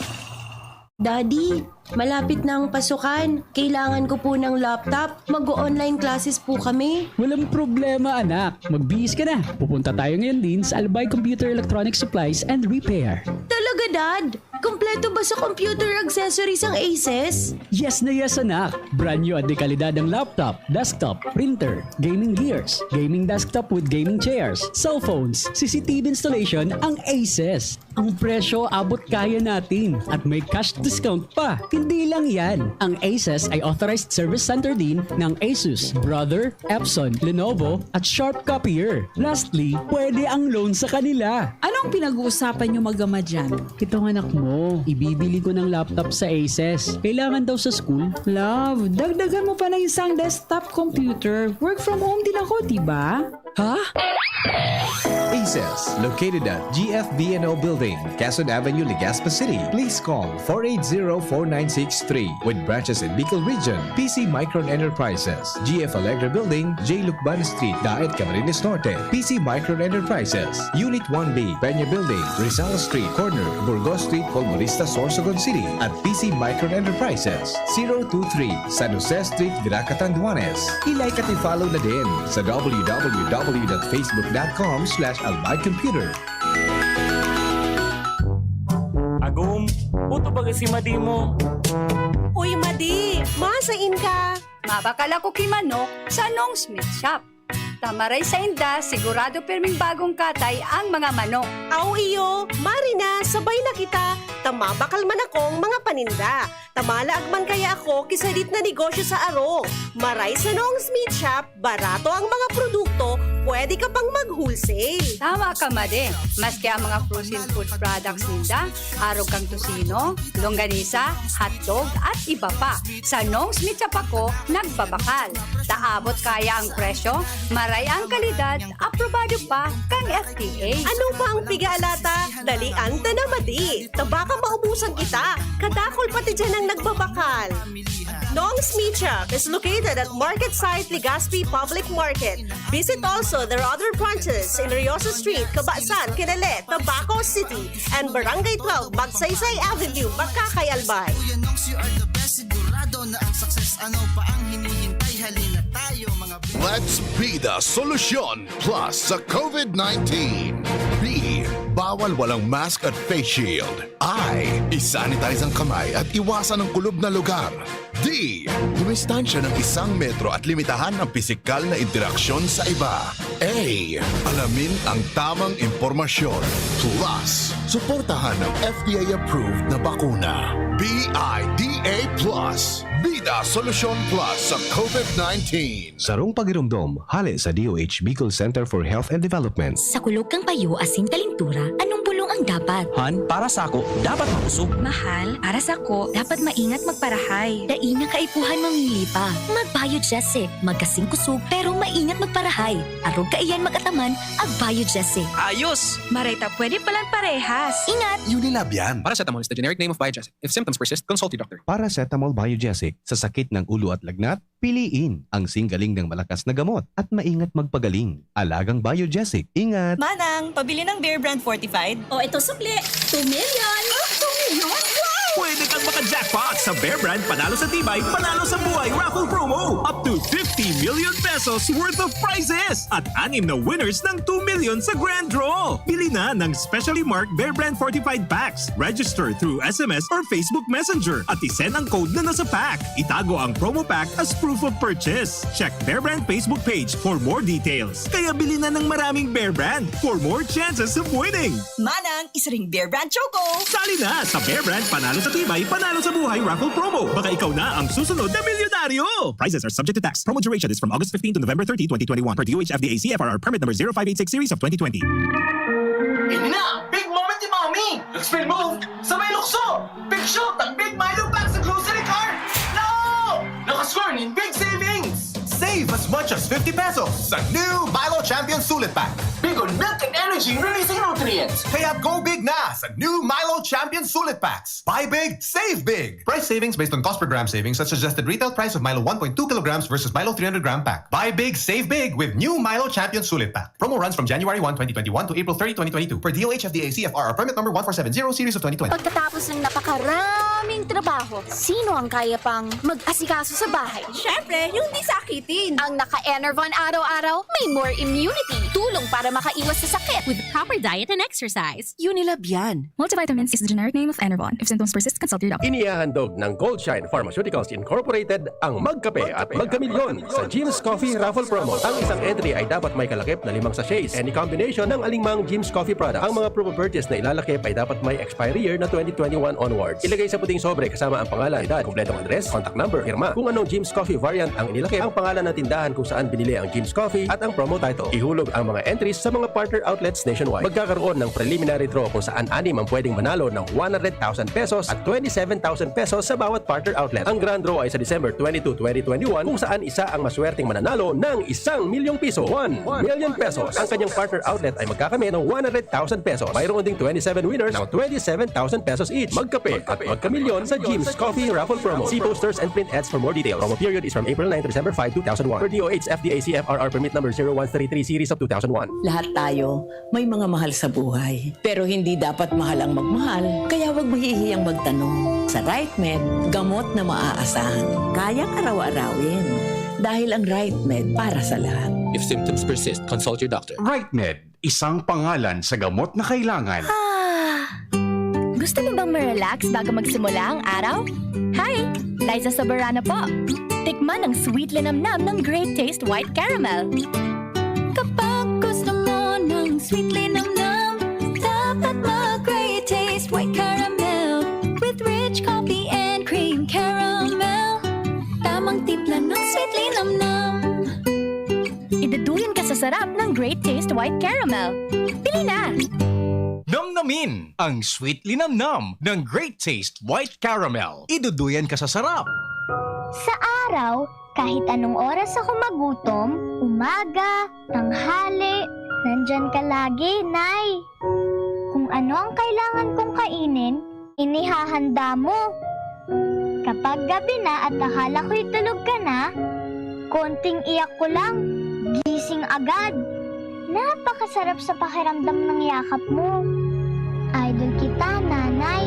Daddy, malapit na ang pasukan. Kailangan ko po ng laptop. Mag-o-online classes po kami. Walang problema, anak. Magbihis ka na. Pupunta tayo ngayon din sa Albay Computer Electronic Supplies and Repair. Talaga, Dad? Kompleto ba sa computer accessories ang Aces? Yes na yes, anak. Brand new at dekalidad ang laptop, desktop, printer, gaming gears, gaming desktop with gaming chairs, cellphones, C C T V installation ang Aces. Ang presyo, abot kaya natin at may cash discount pa. Hindi lang yan, ang Aces ay authorized service center din ng Asus, Brother, Epson, Lenovo, at Sharp Copier. Lastly, pwede ang loan sa kanila. Anong pinag-uusapan niyo mag-ama dyan? Itong anak mo, ibibili ko ng laptop sa Aces. Kailangan daw sa school. Love, dagdagan mo pa ng isang desktop computer. Work from home din ako, di ba? Ha? Aces, located at G F B N O Building, Quezon Avenue, Legazpi City. Please call four eight zero, four nine six three. With branches in Bicol Region, P C Micron Enterprises, G F Allegra Building, J Lucban Street, Daet, Camarines Norte. P C Micron Enterprises, Unit one B, Peña Building, Rizal Street, corner, Burgos Street, Polmonista, Sorsogon City. At P C Micron Enterprises, zero two three, San Jose Street, Virac, Catanduanes. I-like at i-follow na din sa w w w dot facebook dot com slash albay computer. Agom, Puto bagay si Madi mo. Uy, Madi! Masain ka? Mabakal ako ki manok sa Nong's Meat Shop. Ta maray sainda, sigurado pirming bagong katay ang mga manok. Aw iyo, mari na, sabay na kita. Ta mabakal man akong mga paninda. Ta malaag man kaya ako ki sadit na negosyo sa arog. Maray sa Nong's Meat Shop, barato ang mga produkto, pwede ka pang mag-wholesale. Tama ka, Madi. Maski ang mga frozen food products ninda, arog kan tocino, longganisa, hotdog, at iba pa. Sa Nong's Meat Shop ako nagbabakal. Ta abot kaya ang presyo, maray ang kalidad, aprobado pa kan F D A. Ano pa ang piga-alata? Dalian ta na, Madi. Ta baka maubusan kita. Kadakul pati diyan ang nagbabakal. Nong's Meat Shop is located at Market Site Legazpi Public Market. Visit also their other branches in Riosa Street, Cabasan, Quinale, Tabaco City, and Barangay twelve, Magsaysay Avenue, Makakay, Albay. Kuya Nongs, you are the best. Sigurado na ang success. Ano pa ang hinihintay? Halina tayo, mga Let's be the solution plus sa COVID nineteen. B, bawal walang mask at face shield. I, isanitize ang kamay at iwasan ang kulob na lugar. D, dumistansya ng isang metro at limitahan ang pisikal na interaksyon sa iba. A, alamin ang tamang impormasyon. Plus, suportahan ng F D A-approved na bakuna. B I D A plus. Bida Solusyon Plus sa COVID nineteen. Sarong pagiromdom, hale sa D O H Bicol Center for Health and Development. Sa kulog kan payo asin kalintura, anong bulong ang dapat? Han, para sako, dapat makusog. Mahal, para sako, dapat maingat magparahay. Dai na kaipuhan mamili pa. Mag-Biogesic, magkasing kusog, pero maingat magparahay. Arog kaiyan mag-ataman, ag-Biogesic. Ayos! Maray ta pwede palan parehas. Ingat! Unilab yan. Paracetamol is the generic name of Biogesic. If symptoms persist, consult your doctor. Paracetamol Biogesic. Sa sakit ng ulo at lagnat, piliin ang singgaling ng malakas na gamot at maingat magpagaling. Alagang Biogesic. Ingat! Manang, pabili ng Bear Brand Fortified. O, ito sukli. Two million! Ah, two million? Wow! Pwede kang maka-jackpot sa Bear Brand Panalo sa Tibay, Panalo sa Buhay Raffle Promo. Up to fifty million pesos worth of prizes at anim na winners ng two million sa Grand Draw. Bili na ng specially marked Bear Brand Fortified Packs. Register through S M S or Facebook Messenger at isend ang code na nasa pack. Itago ang promo pack as proof of purchase. Check Bear Brand Facebook page for more details. Kaya bili na ng maraming Bear Brand for more chances of winning. Manang, isa ring Bear Brand Choco! Sali na sa Bear Brand Panalo sa Tibay, Panalo sa Buhay Raffle Promo. Baka ikaw na ang susunod na milyonaryo! Prizes are subject to tax. Promo duration is from August fifteen to November thirty, twenty twenty-one, per D O H F D A C F R R permit number zero five eight six series of twenty twenty. Ini na ang big moment ni Mami! Nag-spin move sa may lukso! Big shot ang Big Milo Pack sa grocery cart! No! Nakascore nin big savings! Save as much as fifty pesos sa new Milo Champion Sulit Pack. Big on milk and energy releasing nutrients! Kaya go big na sa new Milo Champion Sulit Packs. Buy big, save big! Price savings based on cost per gram savings at suggested retail price of Milo one point two kilograms versus Milo three hundred gram pack. Buy big, save big with new Milo Champion Sulit Pack. Promo runs from January one, twenty twenty-one to April thirty, twenty twenty-two, per D O H F D A C F R R permit number one four seven zero series of twenty twenty. Pagkatapos ng napakaraming trabaho, sino ang kaya pang mag-asikaso sa bahay? Siyempre, yung di sakitin. Ang naka-Enervon araw-araw, may more immunity. Tulong para makaiwas sa sakit. With proper diet and exercise. Unilab yan. Multivitamins is the generic name of Enervon. If symptoms persist, consult your doctor. Inihahandog ng Goldshine Pharmaceuticals Incorporated ang Magkape at Magkamilyon sa Jim's Coffee Raffle Promo. Ang isang entry ay dapat may kalakip na limang sachets. Any combination ng alingmang Jim's Coffee product. Ang mga promo purchase na ilalakip ay dapat may expiry year na twenty twenty-one onwards. Ilagay sa puting sobre kasama ang pangalan, edad, kompletong address, contact number, pirma. Kung anong Jim's Coffee variant ang inilakip, ang pangalan ng tindahan kung saan binili ang Jim's Coffee at ang promo title. Ihulog ang mga entries sa mga partner outlets nationwide. Magkakaroon ng preliminary draw kung saan anim ang pwedeng manalo ng one hundred thousand pesos at twenty-seven thousand pesos sa bawat partner outlet. Ang grand draw ay sa December twenty-two, twenty twenty-one, kung saan isa ang maswerteng mananalo ng isang milyong piso. One million pesos. Ang kanyang partner outlet ay magkakamit ng one hundred thousand pesos. Mayroon ding twenty-seven winners ng twenty-seven thousand pesos each. Magkape at magkamilyon sa Jim's Coffee Raffle Promo. See posters and print ads for more details. Promo period is from April nine to December five, two thousand one. Per D O H F D A C F R R permit number zero one three three series of two thousand one. Lahat tayo may mga mahal sa buhay. Pero hindi dapat mahal ang magmahal, kaya huwag mahihiyang magtanong. Sa RightMed, gamot na maaasahan. Kayang araw-arawin. Dahil ang RightMed para sa lahat. If symptoms persist, consult your doctor. RightMed, isang pangalan sa gamot na kailangan. Gusto mo bang ma-relax bago magsimula ang araw? Hi! Liza Soberano po. Tikman ang sweet linamnam ng Great Taste White Caramel. Kapag gusto mo ng sweet linamnam, dapat mag-Great Taste White Caramel with rich coffee and cream caramel. Tamang timpla ng sweet linamnam. Iduduyan ka sa sarap ng Great Taste White Caramel. Pili na! Namnamin ang sweet linamnam ng Great Taste White Caramel. Iduduyan ka sa sarap. Sa araw, kahit anong oras ako magutom, umaga, tanghali, nandyan ka lagi, Nay. Kung ano ang kailangan kong kainin, inihahanda mo. Kapag gabi na at akala ko'y tulog ka na, konting iyak ko lang, gising agad. Napakasarap sa pakiramdam ng yakap mo. Idol kita, Nanay.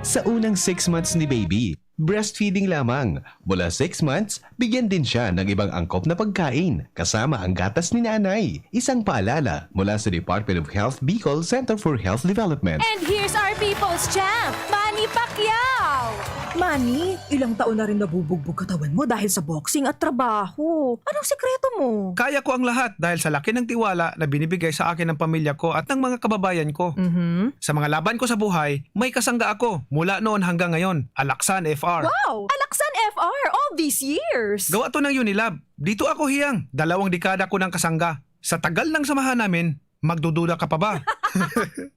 Sa unang six months ni baby, breastfeeding lamang. Mula six months, bigyan din siya ng ibang angkop na pagkain, kasama ang gatas ni nanay. Isang paalala mula sa Department of Health Bicol Center for Health Development. And here's our people's champ, Manny Pacquiao! Manny, ilang taon na rin nabubugbog katawan mo dahil sa boxing at trabaho. Anong sikreto mo? Kaya ko ang lahat dahil sa laki ng tiwala na binibigay sa akin ng pamilya ko at ng mga kababayan ko. Mhm. Sa mga laban ko sa buhay, may kasangga ako mula noon hanggang ngayon, Alaksan F R. Wow! Alaksan F R all these years! Gawa to ng Unilab. Dito ako hiyang, dalawang dekada ko ng kasangga. Sa tagal ng samahan namin, magdududa ka pa ba?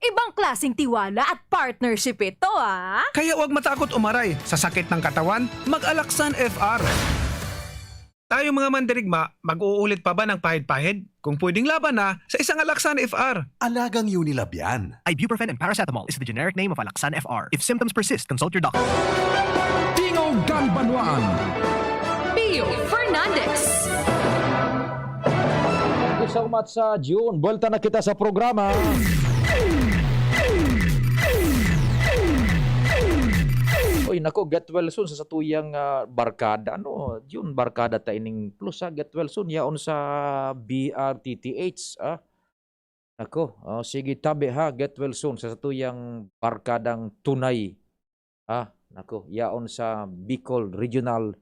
Ibang klaseng tiwala at partnership ito, ah! Kaya huwag matakot umaray sa sakit ng katawan, mag-Alaksan F R. Tayong mga mandirigma, mag-uulit pa ba ng pahid-pahid? Kung pwedeng laban na, sa isang Alaksan F R. Alagang Unilab yan. Ibuprofen and paracetamol is the generic name of Alaxan F R. If symptoms persist, consult your doctor. Tingog kan Banwaan. Pio Fernandez. Thank you so much, sa June. Buwelta na kita sa programa. Uy, nako, get well soon sa satuyang, ah, barkada. Ano, June, barkada ta ining plus, ha? Get well soon, yaon sa B R T T H, ah. Nako, oh, sige, tabi, ha? Get well soon sa satuyang barkadang tunay. Ah, nako, yaon sa Bicol Regional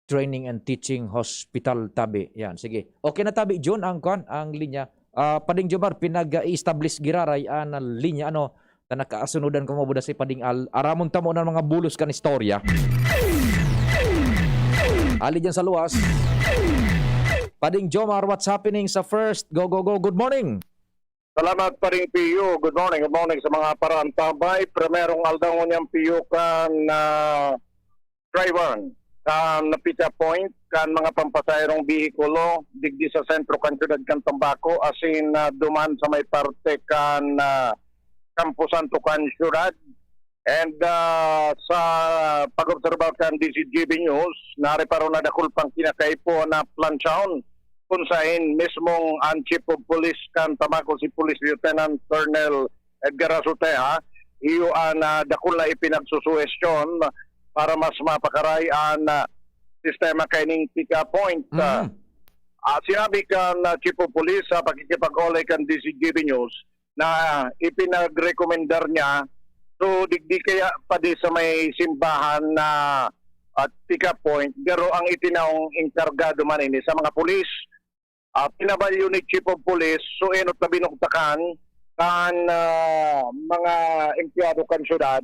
Training and Teaching Hospital, tabi. Yan, sige. Okay na, tabi, June, ang kwan, ang linya. Ah, Pading Jomar, pinag-i-establish giraray an linya, ano, ta nakaasunodan ko mabuda si Pading Al. Aramon ta mo na mga bulos kan istorya. Ali dyan sa luwas. Pading Jomar, what's happening sa first? Go, go, go. Good morning. Salamat, Paring Pio. Good morning. Good morning sa mga paraantabay. Primerong aldaw ngunyan, Pio, kan, ah, driver kan pick-up point, kan mga pampasaherong behikulo, digdi sa sentro kan siyudad kan Tambaco, asin, ah, duman sa may parte kan, ah, Campo Santo kan siyudad. And, ah, sa pag-obserba kan D Z G B News, nareparo na dakul pang kinakaipo na planchahon, kun saen mismong an Chief of Police kan Tambaco, si Police Lieutenant Colonel Edgar Azotea, iyo an, ah, dakul na ipinagsusuhestyon para mas mapakaray an, ah, sistema kaining pick-up point. Mm. Ah, sinabi kan, ah, Chief of Police sa pakikipag-olay kan D Z G B News na ipinagrekomendar niya, so, digdi kaya pa di sa may simbahan na at pick-up point, pero ang itinaong enkargado man ini sa mga pulis. Ah, pinabalyo ni Chief of Police, so enot na binugtakan kan, ah, mga empleyado kan syudad.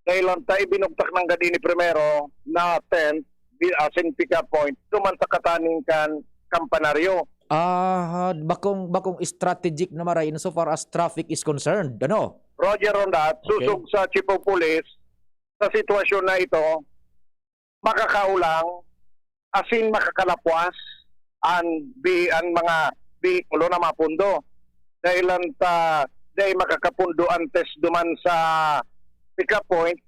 Dahil lang tayo binugtak ng gadini primero na tent, bi-, asin pick-up point, duman sa kataning kan kampanaryo. Ah, bakong, bakong strategic na maray in so far as traffic is concerned, ano? Roger on that. Okay. Susog sa Chief of Police, sa sitwasyon na ito, makakaulang, asin makakalapwas an bi-, an mga behikulo na mapundo. Dahil lang ta, dahil makakapundo antes duman sa pick-up point,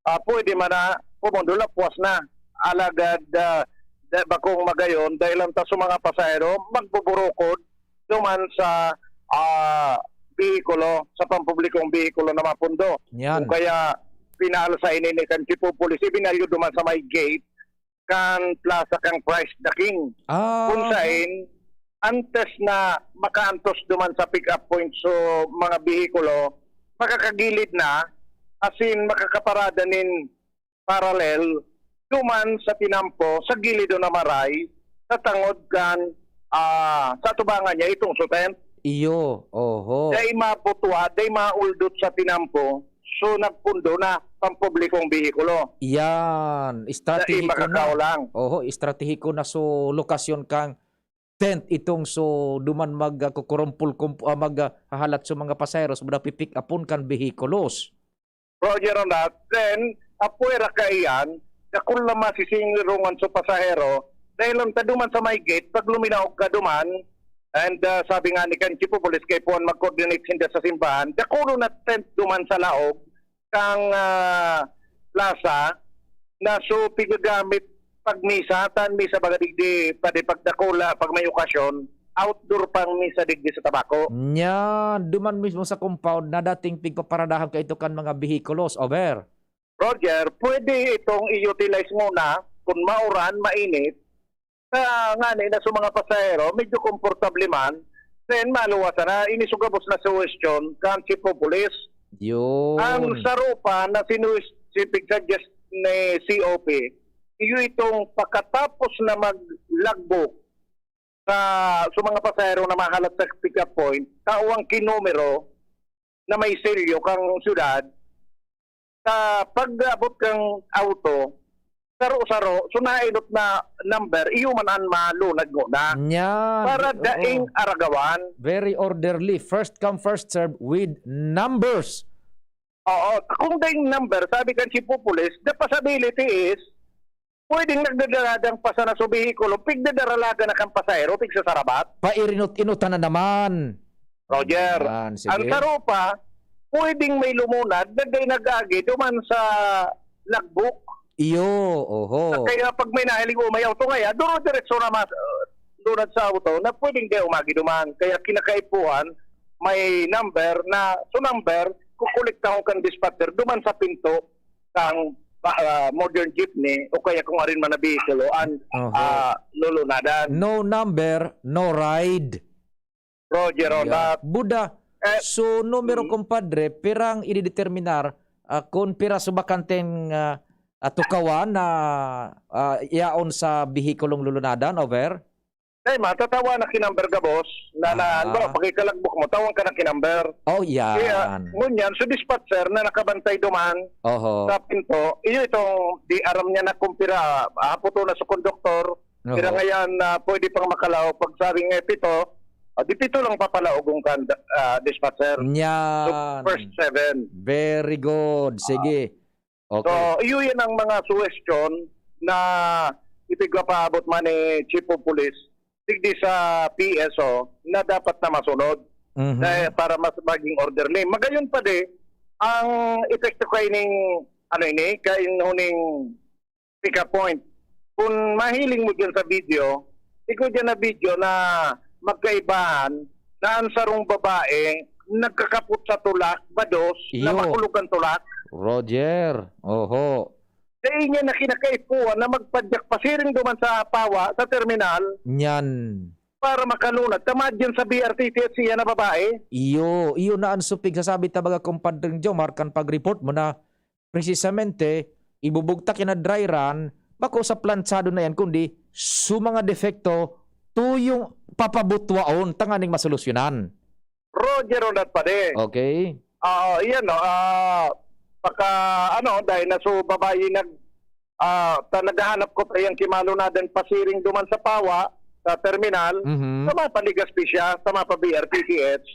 ah, pwede man na pumundo, lapwas na. Alagad, ah, da-, bakong magayon, dahil lang ta sa mga pasahero, magbuburukod duman sa, ah, behikulo, sa pampublikong behikulo na mapundo. Yan. Kung kaya, pinaalsa ini ni kan Chief of Police, ibinalyo duman sa may gate kan Plaza kan Christ the King. Ah. Kung sain, antes na makaantos duman sa pick-up point so mga behikulo, makakagilid na, asin makakaparada nin parallel duman sa tinampo sa gilid o namaray sa tangod kan, ah, sa atubangan niya itong sutent. Iyo, oho. Dai mabutwa, dai mauldot sa tinampo, so nagpundo na pampublikong behikulo. Iyan, Dai estratehi ko na. makakaw lang. Oho, estratehi ko na so lokasyon kang tent itong so duman mag, ah, kukurumpul-kumpu-, ah, mag, ah, hahalat so mga pasaheros, buda pipick upon kan behikulos. Roger on that. Then, apwera kaiyan, dakul na masisingirungan sa pasahero, dahil ang taduman sa may gate, pag luminaog ka duman, and, ah, sabi nga ni kan Chief of Police, kay puan mag-coordinate sinda sa simbahan, dakulo na tent duman sa laog, kang, ah, plaza, na so pigagamit pag misa, tan misa baga digdi, pwede pagdakula, pag may okasyon, outdoor pang misa digdi sa Tabaco. Nya, duman mismo sa compound na dating pigpaparadahan kaito kan mga behikulos, over. Roger, pwede itong i-utilize muna kung mauran, mainit, sa ngani na sa mga pasahero, medyo komportable man, then maluwasan na, ini so gabos na suggestion kan Chief of Police. Yun. Ang saro pa na sinuwis-, si pigsuggest ni C O P, iyo itong pakatapos na maglagbo sa, sa mga pasahero na mahalat sa pick-up point, tao ang kinumero na may selyo kang syudad, sa pag-abot kang auto, saro-saro, so nainot na number, iyo man an malunad ngona. Nya, Para oo. daing aragawan. Very orderly. First come, first serve with numbers. Oo. Kung daing number, sabi kan Chief of Police, the possibility is, pwedeng nagdadaradang pa sana sa behikulo, pigdadaralagan na kan pasahero, pigsasarabat. Pairinot-inotan na naman. Roger, Yan, sige. ang saro pa, pwedeng may lumunad na dai nag-agi duman sa lagbok. Iyo, oho. Kaya pag may nahiling o may auto ngaya, duro diretso na mas, uh, lunad sa auto na pwedeng dai umagi duman. Kaya kinakaipuhan, may number na, so number, kukolektahon kan dispatcher duman sa pinto kang, ah, modern jeepney o kaya kung arin man na behikulo an, Oho. ah, lulunadan. No number, no ride. Roger on Yeah. that. Buda, Eh, so numero, mm. kumpadre, pirang idideterminar, ah, kun pira so bakanteng, ah, ah, tukawan na, ah, yaon sa behikulong lulunadan, over? Ay, matatawa na kinamber gabos, na, na, Ah. ano, pakikalagbok mo, tawang ka na kinamber. Oh, yan. Kaya, ngunyan, so dispatcher na nakabantay duman Oho. sa pinto, iyo itong di aram niya na kung pira, ah, puto na sa konduktor, Oho. pira ngayon na pwede pang makalaog. Pag sabi nga pito, ah, di pito lang papalaog ang kan-, ah, dispatcher. Yan. So, first seven. Very good. Sige. Okay. So, iyo yan ang mga suwestyon na ipigpapaabot man ni Chief of Police digdi sa P S O na dapat na masunod Mhm. na para mas maging orderly. Magayon pa di, ang epekto kaining, ano ini, kain huning pick-up point. Kung mahiling mo dyan sa video, ikaw dyan na video na magkaibahan na ang sarong babae nagkakapot sa tulak, bados, na Iyo. makulog ang tulak. Roger, oho. Dai niya na kinakaipuhan na magpadyak pasiring duman sa Pawa, sa terminal, Nyan. para makalunad. Tamad yan sa B R T T H siya na babae. Iyo, iyo na ang supig sasabi ta baga, Compadre Jomar, kan pag-report mo na precisamente, ibubugtak yan na dry run, bako sa plantsado na yan, kundi su mga defekto, tuyong papabutwaon tanganing masolusyonan. Roger on that, pare. Okay. Ah, iyan, no, ah, baka, ano, dahil na so babae nag-, ah, ta-, naghahanap ko pa yung kimalunadan pasiring duman sa Pawa, sa terminal, Mhm. sa mapa Legazpi siya, sa mapa B R T T H.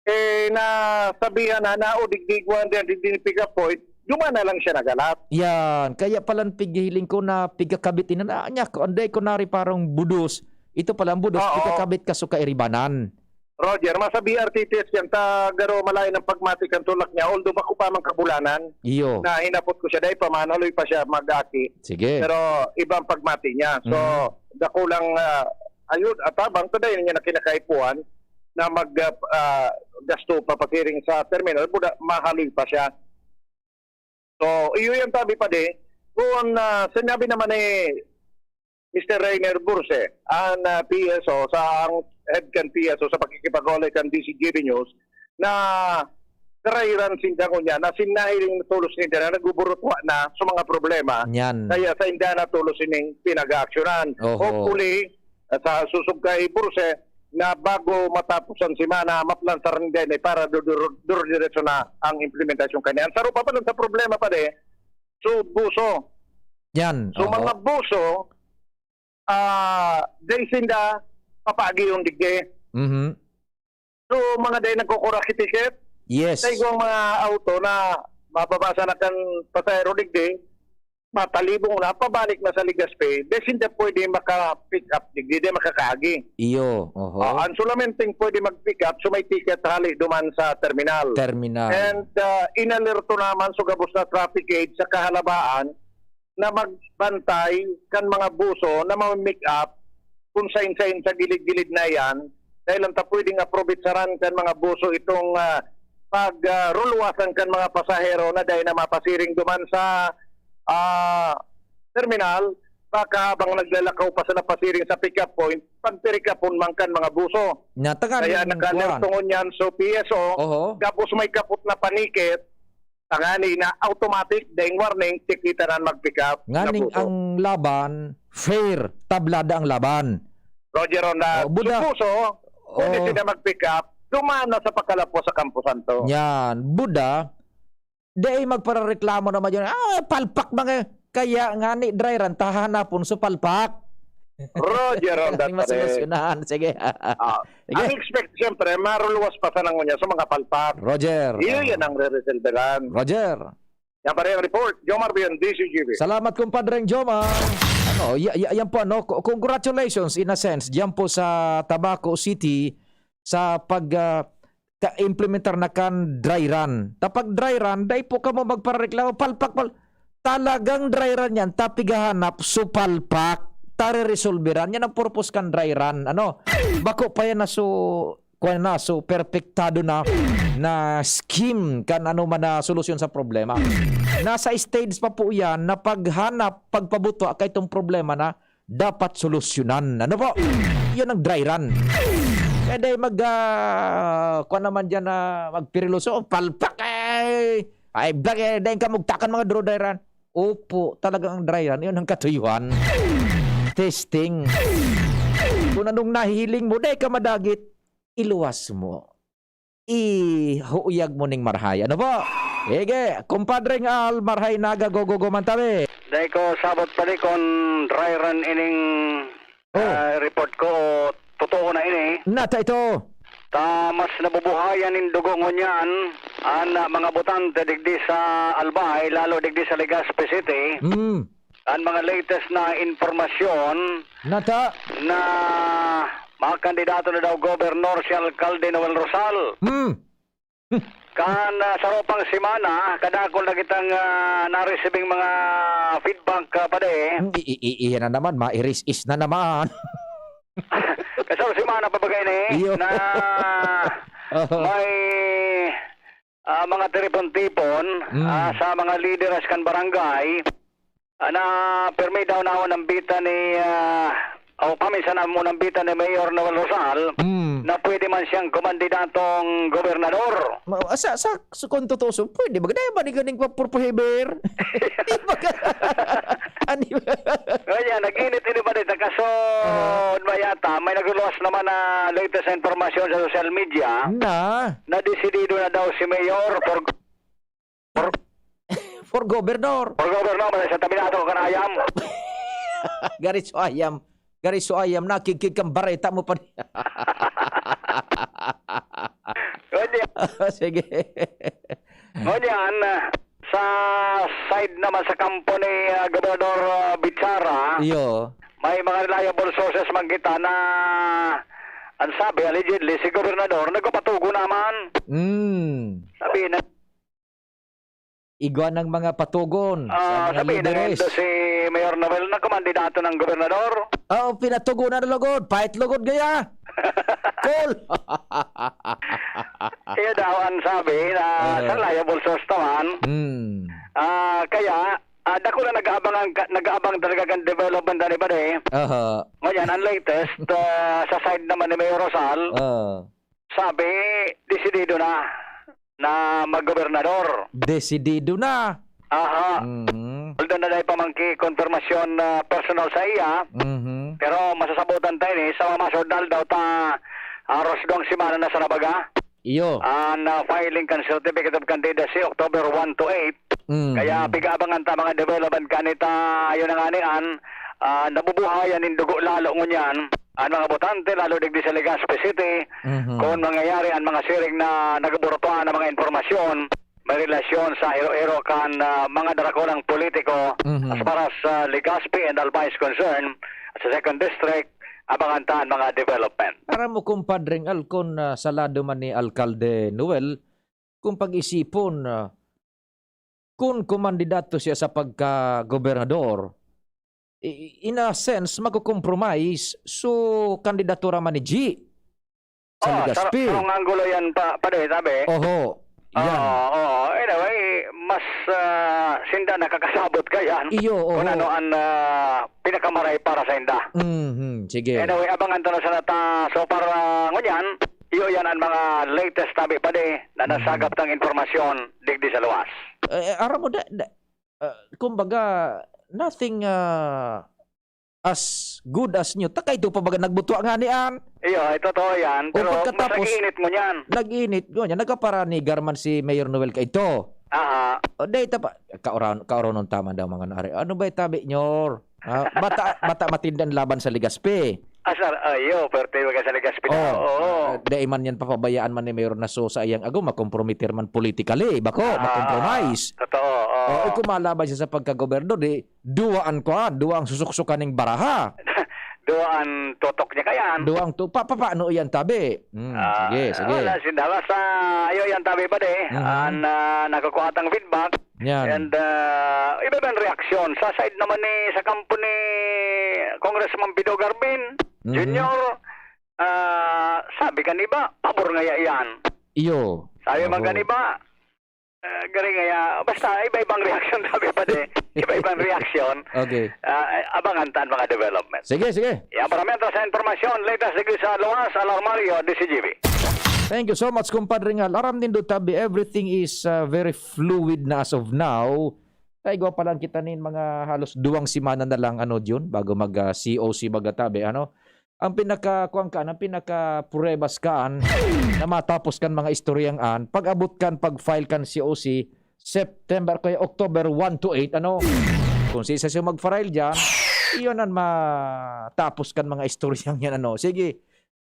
Eh, nasabihan na, na, o, digdigwan din, digdi pick up point, duman na lang siya nagalat. Yan. Kaya palan pighihiling ko na pigkakabit ina na niya. Kung anday ko nari parang budos, ito pala ang budos, Oo. pigkakabit ka so kairibanan. Roger, masa B R T T S yan, ta garo malain ang pagmati kan tulak niya, although bako pa man kabulanan, Iyo. na hinapot ko siya, dahil pa man, haloy pa siya mag-aki. Sige. Pero iba ang pagmati niya. So, Mhm. dakulang, ah, ayun, atabang, ta dahil niya na kinakaipuhan na mag, ah, ah, gasto pa pasiring sa terminal, buda, mahaloy pa siya. So, iyo yan tabi pa di. Kung, ah, sinabi naman ni Mister Rainer Burse, ang, ah, P S O, sa ang head kan P S O, sa pakikipag-olay kan D C G B News, na dry run sinda ngunyan, na sinahiling na tolos ninda na nagbuburutwa na sa mga problema. Yan. Kaya sa inda na tolos ining pinag-aaksyonan. Oho. Hopefully, sa susog kay Burse, na bago matapos ang semana, maplansaran din eh, para dur-, dur-, dur-, diretso na ang implementasyon kaniyan. Sa rupa pa lang sa problema pa de, so, buso. Yan. So, Oho. mga buso, ah, dai sinda papaagi yung digdi. Mhm. So, mga dai nagkukuraki ticket, Yes. Sa igwang mga auto na mababasa na kan pasahero digdi, matalibong na, pabalik na sa Legazpi, dai sinda pwede maka-pick up digdi, dai makakaagi. Iyo, oho. Ah, ang sulamenteng pwede mag-pick up, so may ticket hali duman sa terminal. Terminal. And, ah, inalerto naman sa gabos na traffic aid sa kahalabaan na magbantay kan mga buso na mamimick up kung sain-sain sa gilid-gilid na iyan, dahil ang ta pwedeng aprobetsaran kan mga buso itong, ah, pag, ah, ruluwasan kan mga pasahero na dai na mapasiring duman sa, ah, terminal, baka habang naglalakaw pa sa napasiring sa pick-up point, pagtirikapon man kan mga buso. Nya, tagaan Kaya ning nakalerto kuwan. ngunyan so P S O, Oho. gabos may kapot na panikit, tangani na automatic, daing warning, tikita na mag-pick up na Nganing buso. ang laban, fair, tablada ang laban. Roger Ronda, Oh, Buda. Supuso, pwede Oh. sila mag-pick up, duman na sa pagkalapos sa Campo Santo. Yan, Buda, dai magparareklamo naman yun. Ah, palpak mga, kaya nga ni dry run, tahanapon so palpak. Roger Ronda Aning pa rin. masolusyonan. Sige. Ah, Sige. ang expect, siyempre, maruluwas pa sa nangunya sa mga palpak. Roger. Iyo Ah. yan ang re-resolveran. Roger. Yan pa rin ang report. Jomar Bion, D C G B. Salamat, kumpadreng Jomar. Ano, y-, y-, yan po, ano, co-, congratulations in a sense, diyan po sa Tabaco City, sa pag, ah, ka-, implementar na kan dry run. Kapag dry run, dai po kamo magpareklamo, palpak, pal-, talagang dry run yan, tapighahanap, supalpak, tareresolveran. Yan ang purpose kan dry run. Ano, bako pa yan na su-, kuwan na, so perpektado na, na scheme kan ano man na solusyon sa problema. Nasa stage pa po yan na paghanap, pagpabutwa ka itong problema na dapat solusyonan. Ano po? Yun ang dry run. Kaya dahil mag, ah, kuwan naman dyan na magpiriloso, palpak eh! Ay, black eh, dahil ka magtakan mga dro dry run. Opo, talagang dry run. Yun ang katuyuhan. Testing. Kung anong nahihiling mo, dahil ka madagit, iluwas mo. Ihuyag mo ning marhay. Ano po? Sige, kumpadreng Al, marhay naga, gogogo man tabi. Dai ko sabot pa di kun dry run ining, Oh. ah, report ko o totoo na ini. Nata ito. Ta mas nabubuhayan nin dugo ngunyan an, ah, mga botante digdi sa Albay, lalo digdi sa Legazpi City. Mm. Ang mga latest na impormasyon Nata. na mga kandidato na daw gobernador si Alkalde Noel Rosal. Hmm. Kan, ah, sa ropang semana, kadakol na kitang, ah, naresibing mga feedback, ah, padi. Hmm, i-, i-, i-, iyan na naman, mairis-is na naman. Kasal semana pa bagay ni Iyo. na Oo. may, ah, mga tiripon-tipon, Mm. ah, sa mga lideres kan barangay. Ah, na pirmi daw na unambitan ni, ah, o paminsan na unambitan ni Mayor Noel Rosal Mm. na pwede man siyang kumandidatong gobernador. Ma-, sa, sa, sa kung tutuuso, pwede ba? Kaya ba ni ganing pa purpohiber? Di ba ka-, ano ba? Kaya, nag-init-init pa rin. Kaso, Aha. ba yata, may nagluwas naman na latest na impormasyon sa social media Na? na desidido na daw si Mayor for For, for governor. For governor, may sa tabi na ato kan ayam. Gari so ayam. Gari so ayam, nakigkig kang bareta mo pa. Ngunyan, Sige. ngunyan, sa side naman sa kampo ni, ah, Gobernador, ah, Bichara, Iyo. may mga reliable sources man kita na ang sabi, allegedly, si Gobernador nagpapatugo naman. Mm. Sabi na, Igwa ng mga patugon sa Ah, mga sabi na lideres. Ito si Mayor Noel na kumandidato ng gobernador. Oo, pinatugon na lugod. Pahit lugod gaya. Cool. Iyo daw ang sabi na Aha. sa reliable source naman. Hmm. Ah, kaya, ah, dako na nag-aabang ang ka-, nag-aabang talaga kan development na iba eh. Aha. Ngayon, ang latest, ah, sa side naman ni Mayor Rosal, Ah. sabi, desidido na. na maggobernador. Desidido na. Aha. Mhm. Although na dai pa man ki-, konfirmasyon na personal sa iya, Mhm. pero masasabotan ta ini sa mga masunod na aldaw ta, aros duwang semana na sana baga. Iyo. An, ah, filing kan Certificate of Candidacy, October one to eight. Mhm. Kaya pig-aabangan ta mga development kanita, ayo na ngani an, ah, nabubuhayan nin dugo lalo ngunyan an mga botante, lalo digdi sa Legazpi City, Mhm. kun mangyayari an mga siring na nagaburutuan na mga impormasyon may relasyon sa hero-hero kan, ah, mga darakulang politiko Mhm. as far as, ah, Legazpi and Albay is concerned, sa second district, abangan ta an mga development. Aram mo, Kumpadreng Al, kun, ah, sa lado man ni Alkalde Noel, kung pag-isipon, ah, kun kumandidato siya sa pagka-gobernador, i-, in a sense, magko-compromise so kandidatura man ni G sa Oh, Legazpi. Sa, sa wrong angulo yan pa, pare, sabi. Oho, yan. Oo, oo. Anyway, mas, ah, sinda nakakasabot ka yan. Iyo, Kung oho. ano ang, ah, pinakamaray para sa inda. Mhm, sige. Anyway, abangan ta na sana ta. So, para ngunyan, iyo yan ang mga latest, sabi, pare, na Mhm. nasagap ng impormasyon digdi sa luwas. Eh, aram mo, da, da, ah, kumbaga, nothing, ah, as good as new. Ta kaidto pa baga nagbutwa ngani an. Iyo, ay totoo yan. O, pero mas pagkatapos, nag-iinit ngunyan. Nag-iinit ngunyan. Nagkaparanigar man si Mayor Noel kaidto. Aha. O, dai ta pa, kaoran-, kaoronon ta man daw mga nari. Ano ba tabi nyor? Ah, bata, bata matindan laban sa Legazpi. Asar, ayo, pero tayo ka sa Legazpi na. Oh, Oo. ah, dai man yan papabayaan man ni Mayor na so sa iyang agom, makompromitir man politically, bako, Ah, makompromise. totoo, oo. Oh, eh, kung malaban siya sa pagkagobernador, di, duwa an kuwan, duwa ang susuksukan ning baraha. Duwa an tutok niya kayan. Duwa ang tu-, pa, pa, paano yan, tabi? Hmm, Ah, sige, sige. wala, sinda. Basta, ayo yan, tabi pa di. Mhm. An, ah, nagkukuha tang feedback. Yan. And, ah, iba-ibang reaksyon. Sa side naman ni, sa kampo ni Congressman Pido Garbin Mhm. Junior, ah, sabi kan iba, pabor ngaya yan. Iyo. Sabi man Oho. kan iba, Ah, gari ngaya, basta iba-ibang reaksyon, sabi pa di. Iba-ibang reaksyon. Okay. Ah, abangan ta an mga development. Sige, sige. Yan, para mientras sa impormasyon, latest digdi sa luwas, Alarmario, D C G B. Thank you so much, Kumpadre Ngal. Aram nindo, tabi, everything is, ah, very fluid na as of now. Kaya igwa pa lang kita nin mga halos duwang semana na lang, ano, Jun, bago mag, ah, C O C baga, tabi, ano? Ang pinaka, kuwan kan, ang pinaka pruwebas kan na matapos kan mga istoryang an, pag-abot kan pag-file kan C O C, September kaya October one to eight, ano? Kung sisay siya mag-file diyan, iyon ang matapos kan mga istoryang yan, ano? Sige,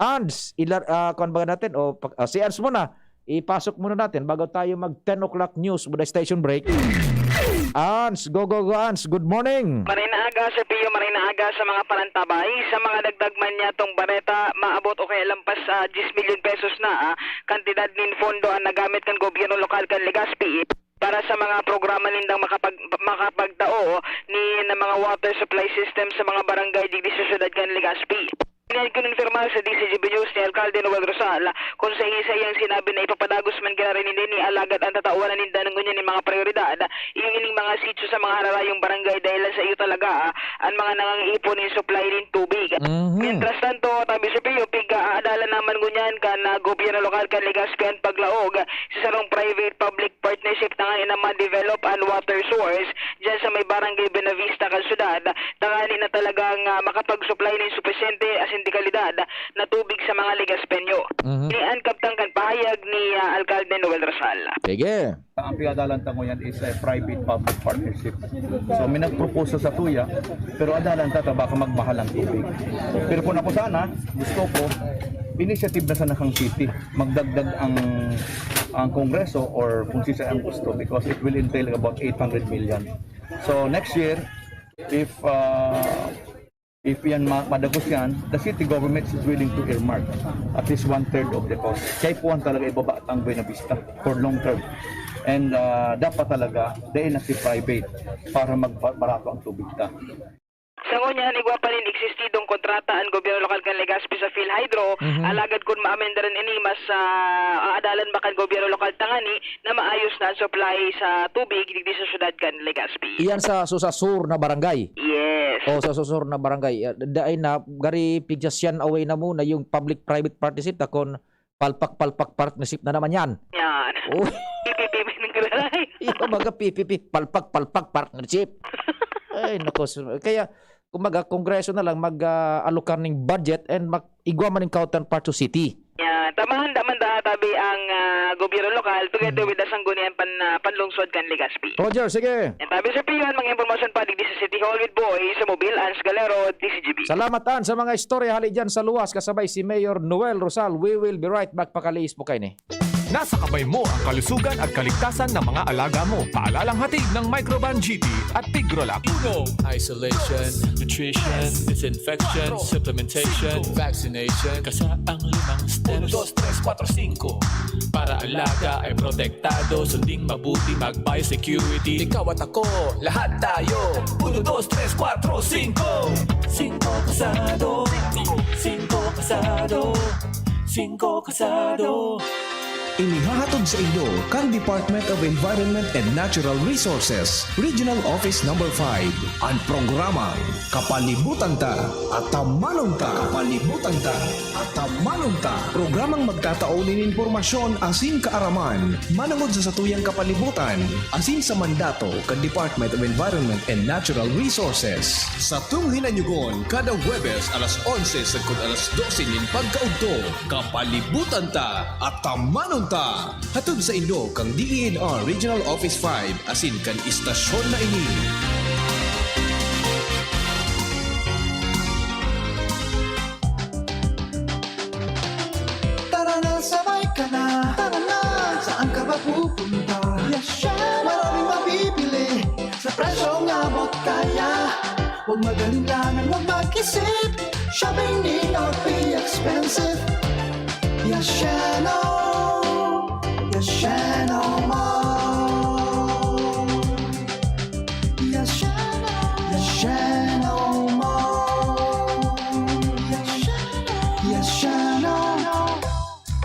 Ans, ilar-, ah, kuwan ba natin? O, pag, ah, si Ans muna. Ipasok muna natin bago tayo mag ten o'clock news with the station break. Ans, go, go, go, Ans. Good morning. Maray na aga, Sir Pio, maray na aga sa mga parantabay. Sa mga dagdag man niyatong bareta, maabot o kaya lampas sa diyes milyon pesos na, ah, kantidad nin pondo ang nagamit kan gobyerno lokal kan Legazpi para sa mga programa nindang makapag-, makapagtao ni, ng mga water supply system sa mga barangay digdi sa syudad kan Legazpi. Iyan kinumpirma sa D C G B News ni Alkalde Noel Rosal, kung sa isa iyang sinabi na ipapadagos man giraray ninda ni alagad ang tatawan na ninda ngunyan nin mga prioridad, iyo ining mga sitio sa mga hararayong barangay dahil sa iyo talaga, ah, ang mga nangangiipon nin supply nin tubig. Mhm. Mientras tanto, tabi sa Pio, pig-aadalan naman ngunyan kan, ah, gobyerno lokal kan Legazpi an paglaog sa sarong private-public partnership tanganing ma-develop an water source diyan sa may Barangay Buenavista kan syudad, tanganing na talagang, ah, makapag-supply nin supisyente asin de kalidad na tubig sa mga Legazpeño. Mhm. Ni an kabtang kan pahayag ni, ah, Alkalde Noel Rosal. Sige. Ang pigadalan ta ngunyan is a private-public partnership. So, may nag-propose sa tuya, pero adalan ta, ta baka magmahal ang tubig. Pero kung ako sana, gusto ko, initiative na sana kang city. Magdagdag ang, ang Kongreso or kung sisay ang gusto because it will entail about eight hundred million. So, next year, if, uh, if yan ma-, madagos yan, the city government is willing to earmark at least one-third of the cost. Kaya puwan talaga ibaba ang Buenavista for long term. And, uh, dapat talaga, dahil na si private para magbarato ang tubig ta. Sa ngunyan, igwa pa nin existidong kontrata an gobyerno lokal kan Legazpi sa PhilHydro, Mhm. alagad kun maamendaran ini, mas, ah, aadalan ba kan gobyerno lokal tangani na maayos na an supply sa tubig digdi sa syudad kan Legazpi? Iyan sa, so, sa sur na barangay? Yes. O, sa, so, sur na barangay. Ah, dai na, gari pigsa siyan away na muna yung public-private partnership, ta kun Palpak-palpak partnership na naman yan. Yan. Oh, P P P may naglalay. yung mga P P P, palpak-palpak partnership. Ay, naku. Kaya, kumbaga, Kongreso na lang mag-alokar ning budget and mag igwa man ning counterpart sa city. Yan. Tamahan daman da tabi ang ah, gobyerno lokal together with the Sangguniang pan, ah, Panlungsod kan Legazpi. Roger, sige. Yan tabi sa Piyon, mga impormasyon pa digdi sa City Hall with Boy sa Mobil Ans Galero, D C G B. Salamat, An, sa mga istorya hali dyan sa luwas kasabay si Mayor Noel Rosal. We will be right back. Pakaliis po kayo ni. Nasa kamay mo ang kalusugan at kaligtasan ng mga alaga mo. Paalalang hatid ng Microban G T at Tigrolab. Uno, isolation, nutrition, disinfection, supplementation, vaccination, kasaang limang steps. Uno, dos, tres, kuwatro, singko. Para alaga ay protektado, sunding mabuti, mag-biosecurity. Ikaw at ako, lahat tayo. Uno, dos, tres, kuwatro, singko. Singko kasado. Singko kasado. Singko kasado. Inihahatod sa inyo kan Department of Environment and Natural Resources, Regional Office Number five, an programang Kapalibutan Ta, Atamanon Ta. Kapalibutan Ta, Atamanon Ta. Programang magtatao nin impormasyon asin kaaraman manongod sa satuyang kapalibutan asin sa mandato kan Department of Environment and Natural Resources. Satong hinanyugon kada Huwebes alas onse sagkod alas dose nin pagkaudto. Kapalibutan Ta, Atamanon Ta. Hatod sa inyo kan D E N R Regional Office five asin kan istasyon na ini. Tara na, sabay ka na. Tara na. Saan ka ba pupunta? Yasha! Maraming mabibili sa presyong abot kaya. Huwag mag-alinlangan, huwag mag-isip. Shopping need not be expensive. Yashano. Yashano Mall. Yashano. Yashano Mall. Yashano. Yashano.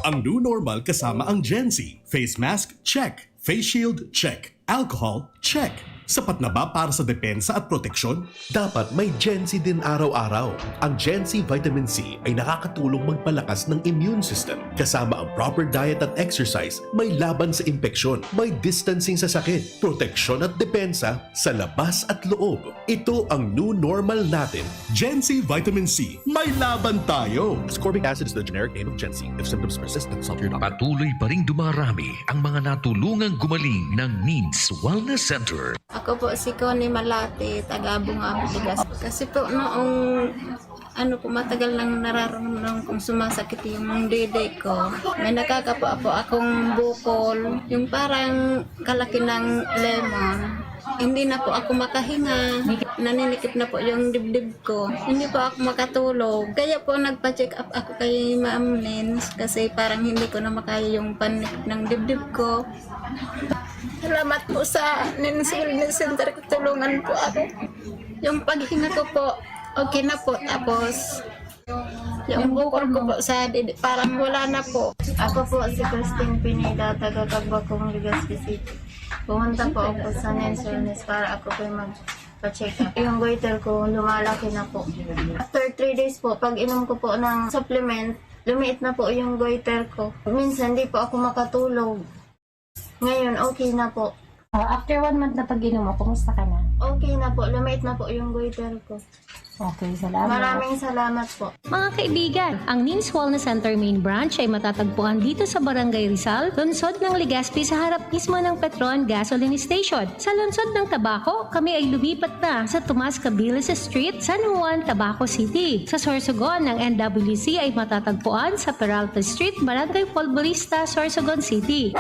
Ang new normal kasama ang Gen Z. Face mask, check. Face shield, check. Alcohol, check. Sapat na ba para sa depensa at proteksyon? Dapat may Gen Z din araw-araw. Ang Gen Z Vitamin C ay nakakatulong magpalakas ng immune system, kasama ang proper diet at exercise, may laban sa impeksyon, may distancing sa sakit, proteksyon at depensa sa labas at loob. Ito ang new normal natin. Gen Z Vitamin C, may laban tayo! Ascorbic acid is the generic name of Gen Z. If symptoms persist, consult your doctor. Patuloy pa ring dumarami ang mga natulungang gumaling ng Needs Wellness Center. Ako po si Connie Malati, taga Bungabong, Legazpi. Kasi po noong ano po, matagal nang nararamdaman kong sumasakit yung dede ko. May nakakapo po akong bukol, yung parang kalaki ng lemon. Hindi na po ako makahinga. Naninikip na po yung dibdib ko. Hindi po ako makatulog. Kaya po nagpa-check up ako kay Ma'am Nins kasi parang hindi ko na makaya yung panik ng dibdib ko. Salamat po sa Nins Wellness Center. Tulungan po ako. Yung paghinga ko po, okay na po. Tapos, yung bukol ko po sa didi, parang wala na po. Ako po si Christine Pineda, taga Cagbacong, Legazpi City. Pumunta po ako sa Nins Wellness para ako po mag-check up. Yung goiter ko, lumalaki na po. After three days po, pag inom ko po ng supplement, lumiit na po yung goiter ko. Minsan, di po ako makatulog. Ngayon, okay na po. Ah, after one month na pag-inom mo, kumusta ka na? Okay na po. Lumiit na po yung goiter ko. Okay, salamat. Maraming salamat po. Mga kaibigan, ang Nins Wellness Center Main Branch ay matatagpuan dito sa Barangay Rizal, lungsod ng Legazpi, sa harap mismo ng Petron Gasoline Station. Sa lungsod ng Tabaco, kami ay lumipat na sa Tomas Cabilis Street, San Juan, Tabaco City. Sa Sorsogon, ang N W C ay matatagpuan sa Peralta Street, Barangay Folborista, Sorsogon City.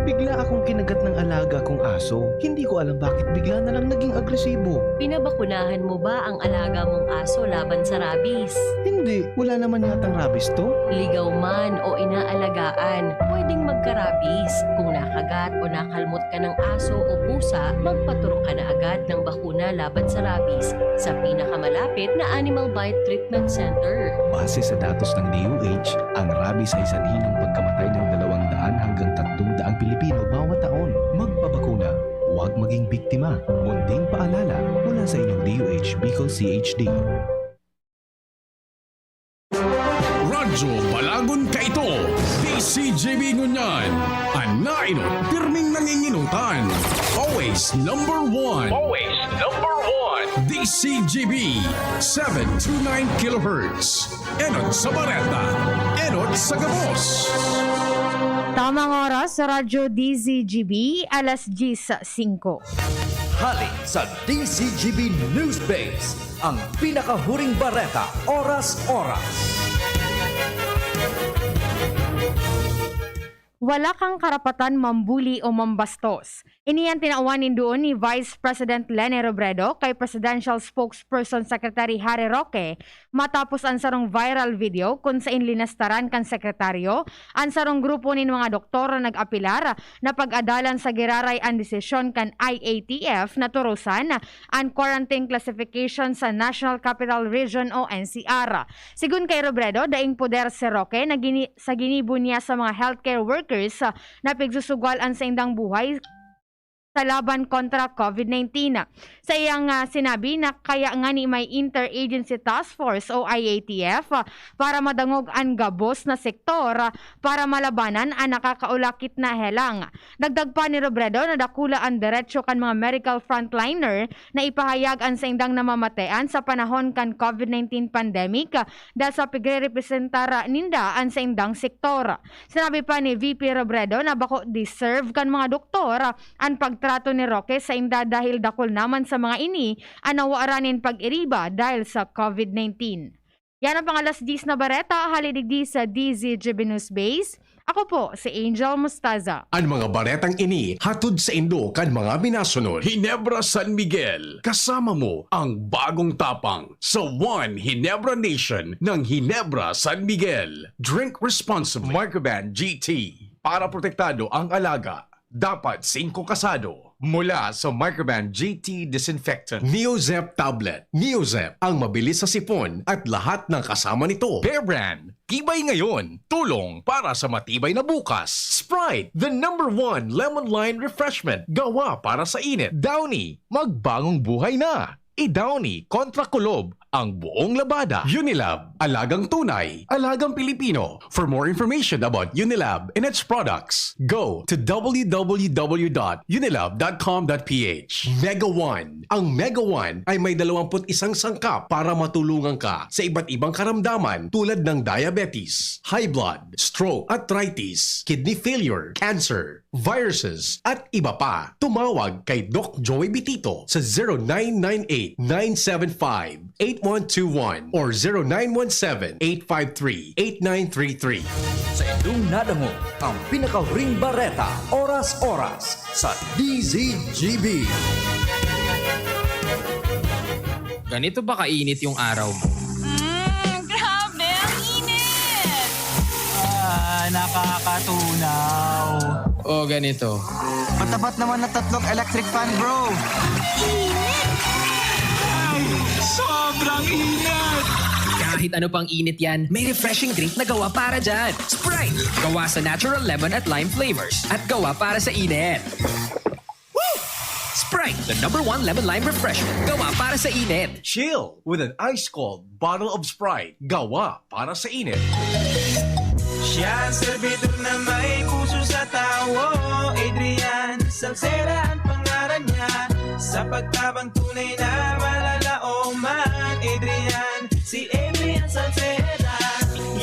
Bigla akong kinagat ng alaga kong aso. Hindi ko alam bakit bigla na lang naging agresibo. Pinabakunahan mo ba ang alaga mong aso laban sa rabies? Hindi, wala naman yatang rabies to. Ligaw man o inaalagaan, pwedeng magka-rabies. Kung nakagat o nakalmot ka ng aso o pusa, magpaturok ka na agad ng bakuna laban sa rabies sa pinakamalapit na Animal Bite Treatment Center. Base sa datos ng D O H, ang rabies ay sanhi ng pagkamatay ng dalawang daan hanggang tatlong daang Pilipino bawat taon. Magpabakuna, huwag maging biktima. Munting paalala mula sa inyong D O H Bicol C H D. Run Radyo Balagon kaito, D C G B ngunyan. An nainot, pirming nanginginutan. Always number one. Always number one. D C G B, seven two nine kilohertz. Enot sa bareta, enot sa gabos. Tamang oras sa Radyo D Z G B, alas diyes singko. Hali sa D Z G B News Base, ang pinakahuring bareta, oras-oras. Wala kang karapatan mambuli o mambastos. Ini an tinawan nin duon ni Vice President Leni Robredo kay Presidential Spokesperson Secretary Harry Roque matapos an sarong viral video kun sain linastaran kan sekretaryo an sarong grupo nin mga doktor na nag-apelar na pag-adalan sa giraray an desisyon kan I A T F na turusan an quarantine classification sa National Capital Region o N C R. Sigon kay Robredo, daing poder si Roque na gini- sa ginibo niya sa mga healthcare workers, ah, na pigsusugwal an saindang buhay sa laban kontra COVID nineteen. Sa iyang, ah, sinabi na kaya ngani may Interagency Task Force o I A T F, ah, para madangog an gabos na sektor, ah, para malabanan an nakakaulakit na helang. Dagdag pa ni Robredo na dakula an derecho kan mga medical frontliner na ipahayag an saindang namamatean sa panahon kan COVID nineteen pandemic, ah, dahil sa pigrerepresentar ninda an saindang sektor. Sinabi pa ni V P Robredo na bako deserve kan mga doktor an pagtrato ni Roque sainda dahil dakul na man sa mga ini an nawara nin pag-iriba dahil sa COVID nineteen. Yan ang pang-alas diyes na bareta, hali digdi sa D Z G B News Base. Ako po si Angel Mostaza. An mga baretang ini hatod saindo kan mga minasunod. Ginebra San Miguel, kasama mo ang bagong tapang sa One Ginebra Nation ng Ginebra San Miguel. Drink responsibly. Microban G T, para protektado ang alaga, dapat singko kasado. Mula sa Microban G T Disinfectant, Neozep Tablet. Neozep, ang mabilis sa sipon at lahat ng kasama nito. Bear Brand, tibay ngayon, tulong para sa matibay na bukas. Sprite, the number one lemon lime refreshment, gawa para sa init. Downy, magbagong buhay na. I-Downy kontra kulob ang buong labada. Unilab, alagang tunay, alagang Pilipino. For more information about Unilab and its products, go to w w w dot unilab dot com dot p h. Mega One. Ang Mega One ay may dalawampu't isang sangkap para matulungan ka sa iba't ibang karamdaman tulad ng diabetes, high blood, stroke, arthritis, kidney failure, cancer, viruses, at iba pa. Tumawag kay Doc Joey Bitito sa zero nine nine eight, nine seven five, eight one two one or zero nine one seven, eight five three, eight nine three three. Sa indong nadangog ang pinakahuring bareta, oras-oras sa D Z G B. Ganito ba kainit yung araw mo? Mm, grabe, ang init! Ah, nakakatunaw. O ganito. Matapat naman na tatlong electric fan, bro. Init! Ay, sobrang init! Kahit ano pang init yan, may refreshing drink na gawa para dyan. Sprite! Gawa sa natural lemon at lime flavors at gawa para sa init. Woo! Sprite, the number one lemon lime refreshment. Gawa para sa init. Chill with an ice cold bottle of Sprite. Gawa para sa init. Siya ang servidor na may puso sa tawo. Adrian Salceda ang pangaran niya. Sa pagtabang tunay na malalaoman. Adrian, si Adrian Salceda.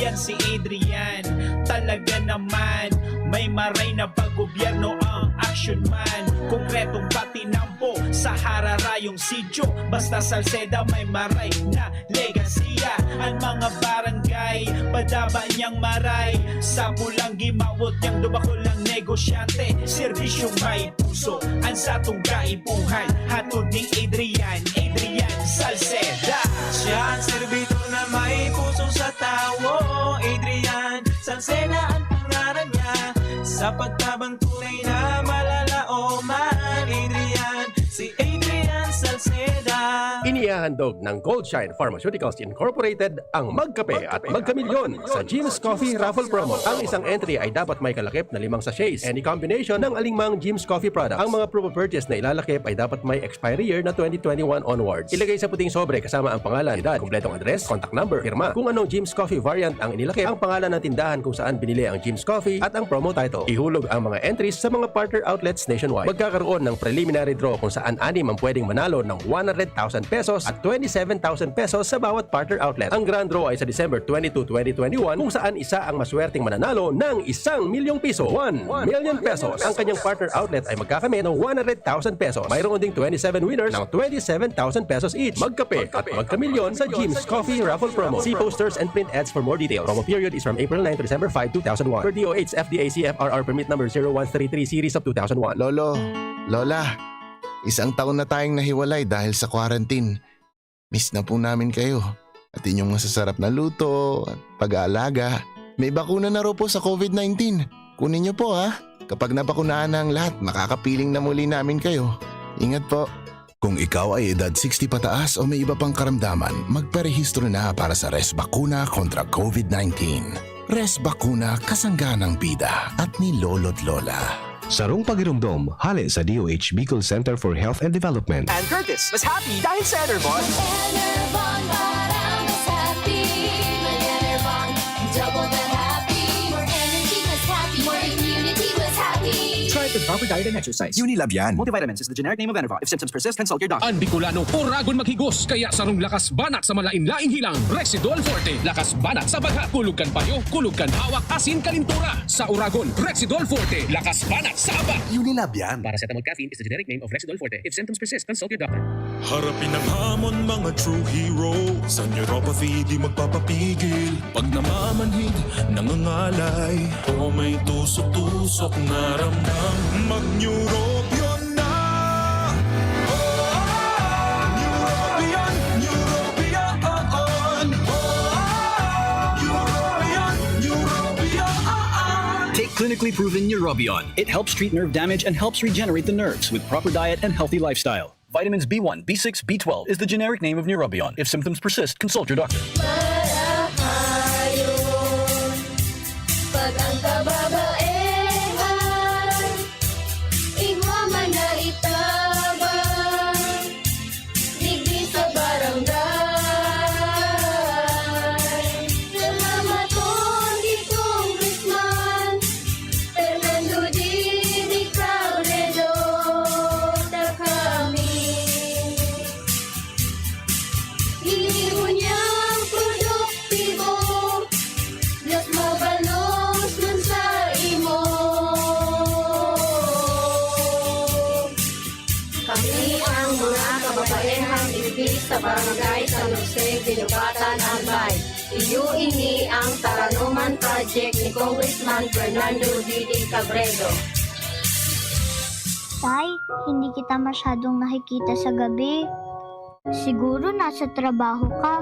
Yan si Adrian, talaga naman. May maray na pag-gobyerno ang action man. Konkretong patinampo sa hararayong sityo. Basta Salceda may maray na legasiya. Ang mga barangay, padaba niyang maray. Sa pulang gimawot niyang dubakol ang negosyante. Serbisyong may puso, ang satong kaipuhan. Hatod ni Adrian, Adrian Salceda. Siya ang servidor na may puso sa tawo. Adrian Salceda ang pangaran niya. Sa pagtabang tunay na malalaoman. Adrian, si Adrian Salceda. Ini Handog ng Goldshine Pharmaceuticals Incorporated ang Magkape at Magkamilyon sa Jim's Coffee Raffle Promo. Ang isang entry ay dapat may kalakip na limang sachets. Any combination ng alingmang Jim's Coffee product. Ang mga proof of purchase na ilalakip ay dapat may expiry year na twenty twenty-one onwards. Ilagay sa puting sobre kasama ang pangalan, edad, kumpletong address, contact number, pirma. Kung anong Jim's Coffee variant ang inilakip, ang pangalan ng tindahan kung saan binili ang Jim's Coffee at ang promo title. Ihulog ang mga entries sa mga partner outlets nationwide. Magkakaroon ng preliminary draw kung saan anim ang pwedeng manalo ng one hundred thousand pesos at twenty-seven thousand pesos sa bawat partner outlet. Ang grand draw ay sa December twenty-two, twenty twenty-one, kung saan isa ang maswerteng mananalo ng isang milyong piso. One million pesos. Ang kanyang partner outlet ay magkakamit ng one hundred thousand pesos. Mayroon ding twenty-seven winners ng twenty-seven thousand pesos each. Magkape at magkamilyon sa Jim's Coffee Raffle Promo. See posters and print ads for more details. Promo period is from April nine to December five, two thousand one. Per D O H F D A C F R R permit number zero one three three series of two thousand one. Lolo, Lola, isang taon na tayong nahiwalay dahil sa quarantine. Miss na po namin kayo. At inyong masasarap na luto, pag-aalaga. May bakuna na raw po sa COVID nineteen. Kunin niyo po, ha? Kapag nabakunahan na ang lahat, makakapiling na muli namin kayo. Ingat po. Kung ikaw ay edad sixty pataas o may iba pang karamdaman, magparehistro na para sa Res Bakuna kontra COVID nineteen. Res Bakuna, kasangga ng bida at ni Lolo't Lola. Sarong pagiromdom, hale sa D O H Bicol Center for Health and Development. And Curtis, mas happy dahil sa Enervon. Enervon para mas happy. May Enervon, double the happy. More energy, mas happy. More immunity, mas happy. Try the proper diet and exercise. Unilab yan. Multivitamins is the generic name of Enervon. If symptoms persist, consult your doctor. An Bicolano, oragon maghigos, kaya sarong lakas banat sa malain-laing hilang, Rexidol Forte. Lakas banat sa bagha, kulog kan payo, kulog kan hawak, asin kalintura. Sa oragon, Rexidol Forte. Lakas banat sa aba. Unilab yan. Paracetamol caffeine is the generic name of Rexidol Forte. If symptoms persist, consult your doctor. Harapin ang hamon, mga true hero. Sa neuropathy, di magpapapigil. Pag namamanhid, nangangalay, o may tusok-tusok na ramdam, mag-Neurobion na! Oh, Neurobion, Neurobion, oh, oh. Neurobion, Neurobion, oh, oh. Take clinically proven Neurobion. It helps treat nerve damage and helps regenerate the nerves with proper diet and healthy lifestyle. Vitamins B one, B six, B twelve is the generic name of Neurobion. If symptoms persist, consult your doctor. Marahayon pag ang kababaehan igwa man na itabang digdi sa barangay. Salamaton ki Congressman Fernando Didi Cabredo ta kami. Ini ngunyan produktibo, mas mabalos man sa imo. Kami ang mga kababaehang digdi sa Barangay San Jose, Guinobatan, Albay. Iyo ini ang Taranoman Project ni Congressman Fernando Didi Cabredo. Tay, hindi kita masyadong nakikita sa gabi. Siguro nasa trabaho ka.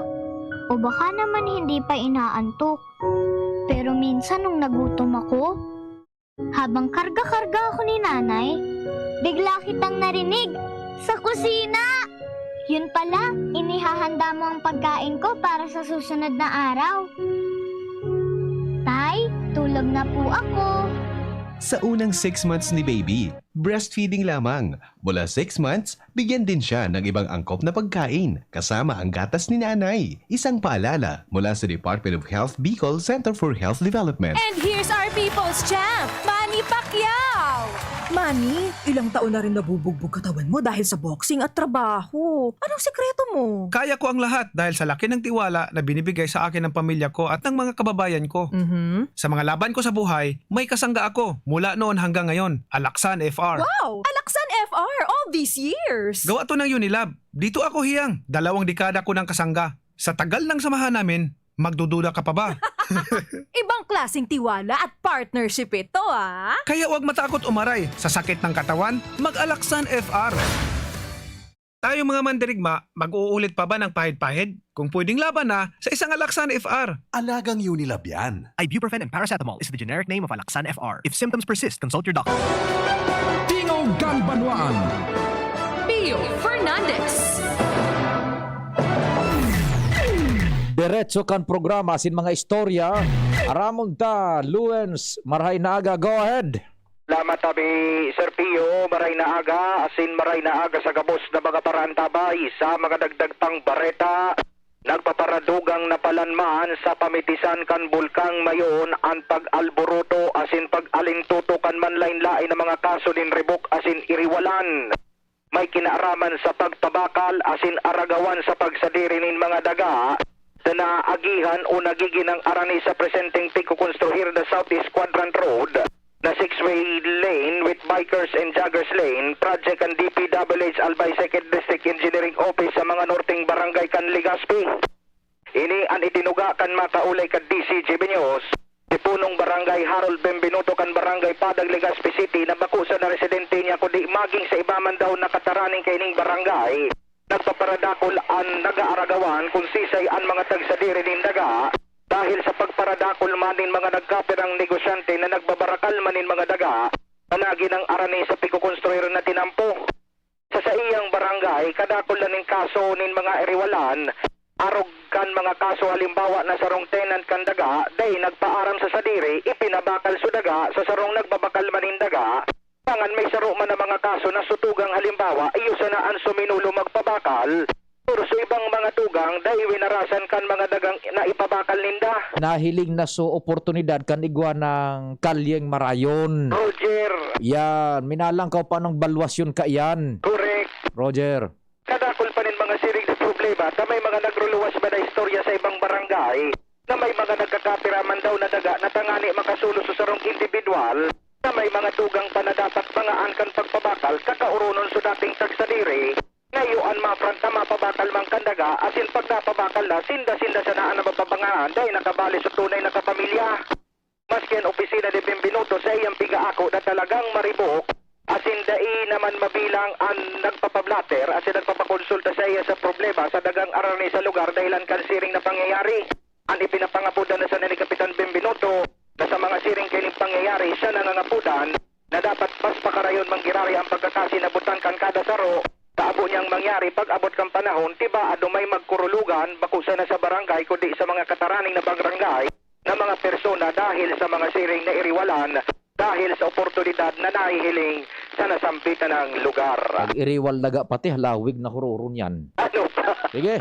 O baka naman hindi pa inaantok. Pero minsan nung nagutom ako, habang karga-karga ako ni nanay, bigla kitang narinig sa kusina! Yun pala, inihahanda mo ang pagkain ko para sa susunod na araw. Tay, tulog na po ako. Sa unang six months ni baby, breastfeeding lamang. Mula six months, bigyan din siya ng ibang angkop na pagkain, kasama ang gatas ni nanay. Isang paalala mula sa Department of Health Bicol Center for Health Development. And here's our people's champ, Manny Pacquiao! Manny, ilang taon na rin nabubugbog katawan mo dahil sa boxing at trabaho. Anong sekreto mo? Kaya ko ang lahat dahil sa laki ng tiwala na binibigay sa akin ng pamilya ko at ng mga kababayan ko. Mhm. Sa mga laban ko sa buhay, may kasangga ako mula noon hanggang ngayon, Alaksan F R. Wow! Alaksan F R all these years! Gawa to ng Unilab. Dito ako hiyang dalawang dekada ko ng kasangga. Sa tagal ng samahan namin, magdududa ka pa ba? Ibang klaseng tiwala at partnership ito, ah! Kaya huwag matakot umaray sa sakit ng katawan, mag-Alaksan F R. Tayong mga mandirigma, mag-uulit pa ba ng pahid-pahid? Kung pwedeng laban na, sa isang Alaksan F R. Alagang Unilab yan. Ibuprofen and paracetamol is the generic name of Alaxan F R. If symptoms persist, consult your doctor. Tingog kan Banwaan. Pio Fernandez. Diretso kan programa asin mga istorya. Aramon ta, Luens, marahay na aga. Go ahead. Salamat, Abi Sir Pio. Maray na aga, asin maray na aga sa gabos na mga paraantabay. Sa mga dagdag pang bareta, nagpaparadugang napalan man sa pamitisan kan Bulkang Mayon an pag-alboroto asin pag-alintuto kan manlain-lain na mga kaso nin ribok asin iriwalan. May kinaaraman sa pagpabakal asin aragawan sa pagsadiri nin mga daga na naagihan o nagigin ang arani sa presenteng pigkokonstruhir na Southeast Quadrant Road na six-way lane with bikers and joggers lane project kan D P W H Albay Second District Engineering Office sa mga norteng barangay kan Legazpi. Ini an itinuga kan makaulay ka D C G B News, si Punong Barangay Harold Benvenuto kan Barangay Padag, Legazpi City, na bako sana residente niya kundi maging sa iba man daw na kataraning kaining barangay. Nagpaparadakol an nagaaragawan kun sisay an mga tagsadiri nin daga, dahil sa pagparadakol man nin mga nagkapirang negosyante na nagbabarakal man nin mga daga na nagin ang arani sa pigkokonstruir na tinampo. Sa saiyang barangay, kadakul na nin kaso nin mga iriwalan, arog kan mga kaso, halimbawa na sarong tenant kan daga, dai nagpaaram sa sadiri, ipinabakal so daga sa sarong nagbabakal man nin daga. Dangan may saro man na mga kaso na sutugang, halimbawa, iyo sana an suminulo magpabakal, pero sa ibang mga tugang, dai winarasan kan mga dagang na ipabakal ninda. Nahiling na so oportunidad kan igwa ng kalyeng marayon. Roger. Yan, minalangkaw pa ng balwasyon kaiyan. Correct. Roger. Kadakul pa nin mga siring na problema ta may mga nagruluwas pa na istorya sa ibang barangay na may mga nagkakapira man daw na daga na tangani makasulo sa sarong indibidwal na may mga tugang pa na dapat mangaan kan pagpabakal, kakaoronon so dating tagsadiri. Ngayo an mafront na mapabakal man kan daga, asin pag napabakal na, sinda-sinda sana an nabababangaan, dai nakabali sa tunay na kapamilya. Maski an opisina ni Benvenuto sa iyang pigaako na talagang maribok, asin dai naman mabilang an nagpapablatter asin nagpapakonsulta sa iya sa problema sa dagang arani sa lugar dahilan kan siring na pangyayari. An ipinapangapodan na sana ni Kapitan Benvenuto na sa mga siring kaining pangyayari siya nangangapodan na dapat mas pakarayon manggiraray ang pagkakasinabutan kan kada saro, kaabo niyang mangyari pag-abot kan panahon, tibaad o may magkurulugan, bako sana sa barangay, kundi sa mga kataraning na barangay na mga persona dahil sa mga siring na iriwalan, dahil sa oportunidad na nahihiling sa nasambitan ng lugar. Pag-iriwal daga pati halawig na hururo niyan. Ano pa? Sige.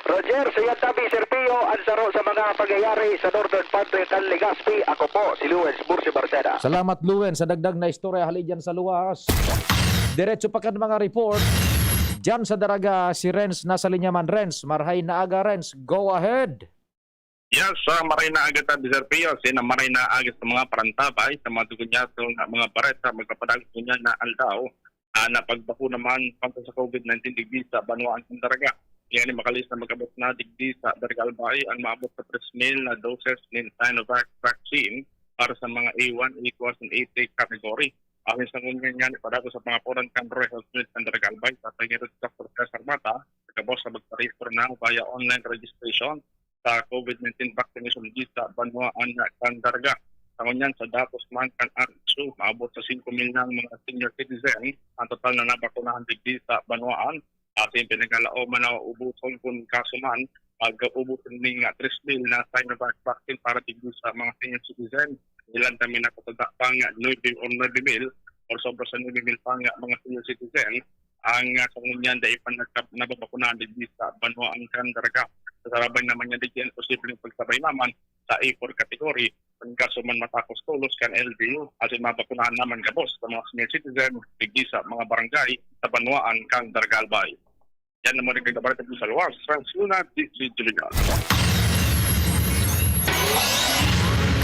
Roger, sa iyang tabi, Sir Pio, ang saro sa mga pangyayari sa Northern Padre kan Legazpi. Ako po, si Luis Bursi Barceda. Salamat, Luis, sa dagdag na istorya hali dyan sa luwas. Diretso pa kan mga report. Dyan sa Daraga, si Renz nasa linya man. Renz, marhay na aga, Renz. Go ahead. Yes, ah, maray na aga ta, Sir Pio. Sina maray na aga sa mga parantabay, sa mga dugon niya, sa mga, mga bareta, magpapadagos niya na aldaw. Ah, napagbako naman pangko sa COVID nineteen digdi sa banwaan kan Daraga. Yan ay makalis na magabot na digdi sa Daraga Albay ang maabot sa tres mil na doses nin Sinovac vaccine para sa mga A one, A two, and A three category. Asin sa ngunyan niyan, ipadagos sa mga puran kan Royal Health Unit kan Daraga Albay, sa pangirot sa Dr. Cesar Mata, sa gabos sa magparehistro na via online registration sa COVID nineteen vaccination digdi sa banwaan kan Daraga. Sa ngunyan, sa datos man kan R H U, maabot sa singko mil na ang mga senior citizen ang total na nabakunahan digdi sa banwaan. Asin pinagkalaom man na ubuson kun kaso man, pag-ubos ning, ah, tres mil na Sinovac vaccine para digdi sa mga senior citizen. Ilan kami nakatada pang nuebe or nuebe mil or sobra sa nuebe mil pa nga mga senior citizen ang, ah, sa ngunyan dai pa nagka-, nababakunahan digdi sa banwaan kan Daraga. Sa sarabay naman niya digdi ang posibleng pagsabay naman sa A four category, ang kaso man matakos tolos kan L G U, asin mabakunahan naman gabos sa mga senior citizen digdi sa mga barangay sa banwaan kan Daraga Albay. Yan ang mga nagkakabalita po sa luwas. Franz Luna, D C Diligan.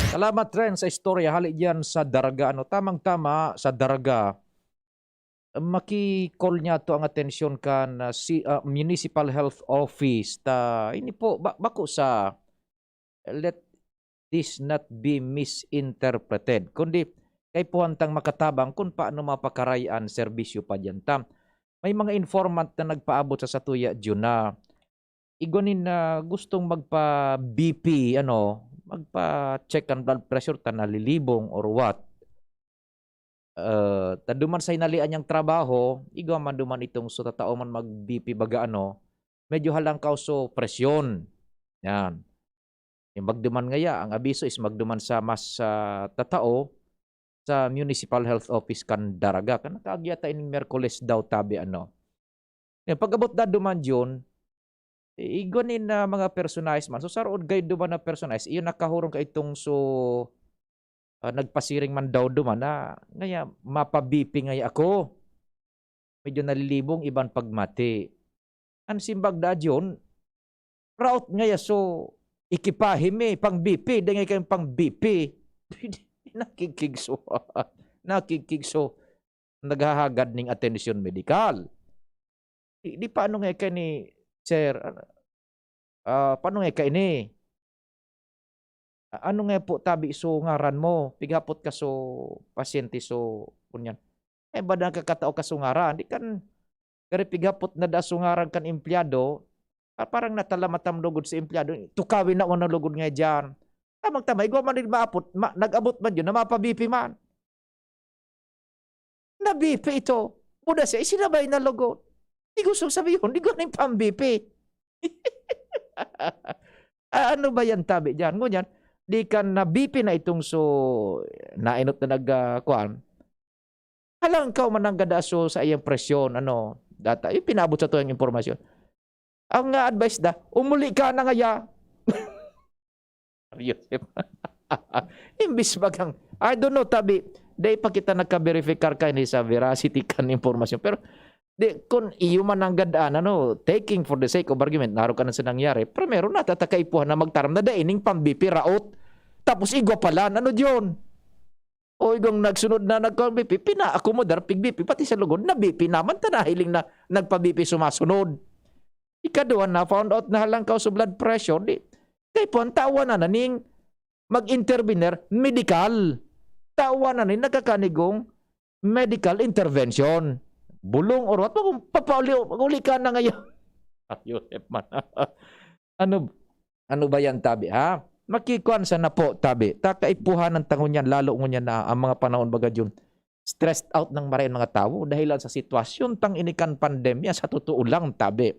Salamat, Ren, sa istorya hali diyan sa Daraga. Ano, tamang-tama sa Daraga. Maki-call niya to ang atensyon kan, ah, si, ah, Municipal Health Office. Ta, ini po, ba-, bako sa, let this not be misinterpreted. Kundi, kaipuhan tang makatabang kun paano mapakaray an serbisyo pa diyan. Ta, may mga informant na nagpaabot sa satuya, Jun, na igwa nin, ah, gustong magpa-B P, ano, magpa-check kan blood pressure ta nalilibong or what. Ah, ta duman sa hinalian niyang trabaho, igwa man duman itong so tatao man mag-B P baga ano, medyo halangkaw so presyon. Yan. Yung magduman ngaya, ang abiso is magduman sa mas, ah, tatao sa Municipal Health Office kan Daraga. Kan nakaagya ta ining Miyerkules daw, tabi, ano. Yan, pag-abot na duman yun, i-, igwa nin, ah, mga personahe man. So, sa rood kayo duman na personahe, iyo nakahurong ka itong so, ah, nagpasiring man daw duman na, ngaya, mapa-B P ngaya ako. Medyo nalilibong iban pagmati. An simbag da adyon, raot ngaya so, ekipahe mi, pang-B P, dai ngaya kayong pang-B P. Nakikigso, nakikigso, naghahagad ning atensyon medikal. Di, di paano ngaya kaini, sir? Ah, paano ngaya kaini? "A-, ano nga po tabi so ngaran mo?" Pighapot ka so pasyente, so, kunyan. Eh, ba nakakatao ka so ngaran? Di kan, gari pighapot na da so ngaran kan empleyado, ah, parang natalamatam lugod sa empleyado, tukawin na una lugod nga diyan. Tamang-tama, igwa man din maapot, ma-, nag-abot man yun na mapa-B P man. Na-B P ito. Buda siya, isinabay na lugod. Di gustong sabihon, di ko na yung pang-B P. Ah, ano ba yan, tabi dyan? Ngunyan, di ka na-B P na itong so, nainot na nag, ah, kuwan. Halangkaw mananggad aso sa iyang presyon, ano, data. Yung pinabot sa tuyang impormasyon. Ang, ah, advice da, "Umuli ka na ngaya." Seryoso. Imbis bagang, I don't know, tabi, dai pa kita nagka-verifikar kaini sa veracity kan impormasyon. Pero, di, kun iyo man ang gadaan, ano, taking for the sake of argument, naro ka na sa nangyari, primero, natataka ipuhan na magtaram na dai ning pang-B P raot. Tapos igwa pala, ano diyon? O igwang nagsunod na nagka-B P, pina-akomodar pig-B P, pati sa lugod, na-B P naman, ta nahiling na nagpa-B P sumasunod. Ikaduha na, found out na halangkaw sa blood pressure, di, kay puwan, tawan na na ning mag-intervener, medikal. Tawan na ning nagkakanigong medical intervention. Bulong or what, mag-, papauli, mag-uli ka na ngayon. Ah, Joseph man. Ano, ano ba yan, tabi, ha? Makikuan sa napo, tabi. Ta kaipuhan ang tangon yan, lalo ngunyan na ang mga panahon baga dyan, stressed out ng maray ang mga tawo dahilan sa sitwasyon tang ini kan pandemya, sa totoo lang, tabi.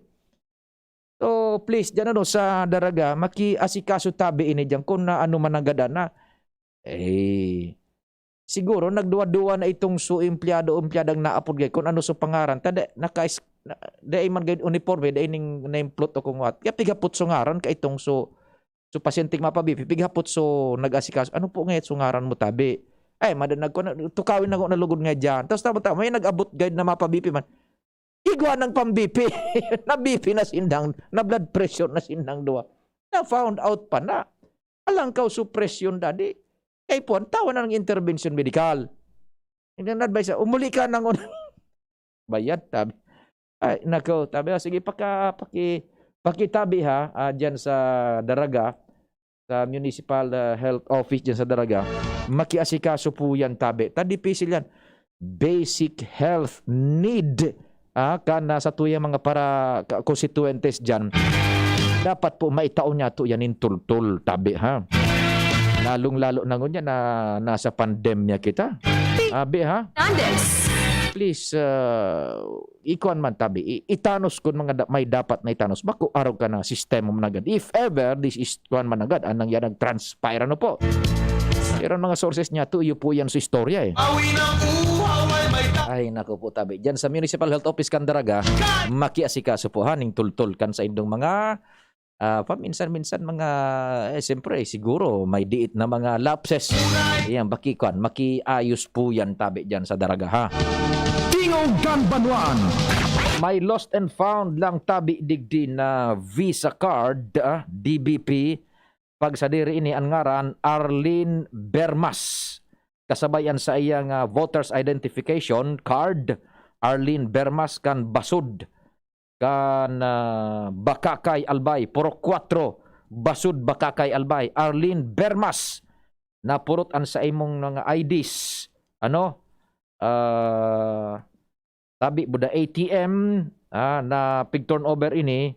So, please, dyan, ano, sa Daraga, makiasikaso tabi ini dyan kung na ano man ang gada na. Eh, siguro, nagduwa-duwa na itong su empleyado o empleyadang naapod gay kung ano su pangaran. Ta da, naka-, na, dai man gay uniporme, dai ning name plate o kung what. Kaya pighapot su ngaran ka itong su, su pasyenteng mapa-B P, pighapot su nag-asikaso. "Ano po ngayon su ngaran mo, tabi?" Ay, madanag ko na, tukawin na ko na lugod nga dyan. Tapos tama-tama, may nag-abot gay na mapa-B P man. Igwa ng pang-B P. Na-B P na sindang, na-blood pressure na sindang duwa. Na-found out pa na. Alangkaw supresyon, daddy. Kay puwan, tawan na ng intervention medical. Ang advice, "Umuli ka ng un-," bayad, tabi. Ay, nako, tabi, "Ah, sige, paka-, paki-, pakitabi, ha, ah, dyan sa Daraga, sa Municipal, ah, Health Office dyan sa Daraga, makiasikaso po yan, tabi." Ta dipisil yan. Basic health need, ah, kan, ah, sa tuyang mga para ka-, konstituyentes dyan. Dapat po maitao niya to yan in tultol, tabi, ha? Lalong-lalo na ngunyan na nasa pandemya kita. Abi, ha? Fernandez. Please, ah, ikuan man, tabi, i-, itanos kun mga da-, may dapat na itanos. Bako arog ka na sistema managad. If ever, this is kuan managad, anang yan nag-transpire, ano po? Pero ang mga sources niya, to, iyo po yan sa istorya, eh. Awi ng uhaw ay may ta- Ay, naku po, tabi. Diyan sa Municipal Health Office kan Daraga, makiasikaso po, ha, ning tultol kan sa indong mga, ah, paminsan-minsan mga, eh, siyempre, eh, siguro may diit na mga lapses. Yan, makikuan, makiayos po yan, tabi, diyan sa Daraga, ha. Tingog kan Banwaan. May lost and found lang, tabi, digdi na Visa card, ah, D B P. Pagsadiri ini, an ngaran, Arlene Bermas. Kasabay an saiyang, ah, voters identification card, Arlene Bermas kan Basud, kan, ah, Bakakay, Albay, Purok Kuwatro, Basud, Bakakay, Albay. Arlene Bermas, napurot an sa imong mga I Ds. Ano? Ah, tabi, buda A T M, ah, na pig-turnover ini,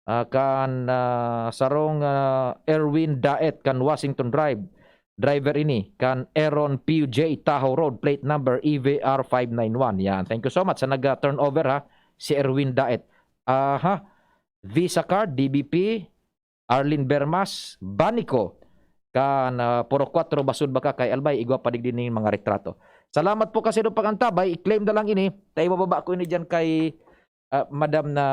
ah, kan, ah, sarong, ah, Erwin Daet kan Washington Drive. Driver ini, kan Aaron P U J Tahoe Road, plate number E V R five nine one. Yan. Thank you so much sa nag, ah, turnover, ha, si Erwin Daet. Aha. Visa card, D B P, Arlene Bermas, Banico, kan, ah, Purok Kwatro, Basud Baka kay Albay, igwa pa digdi ning mga retrato. Salamat po kasi do pag-antabay, i-claim na lang ini, ta ibababa ko ini diyan kay, ah, Madam na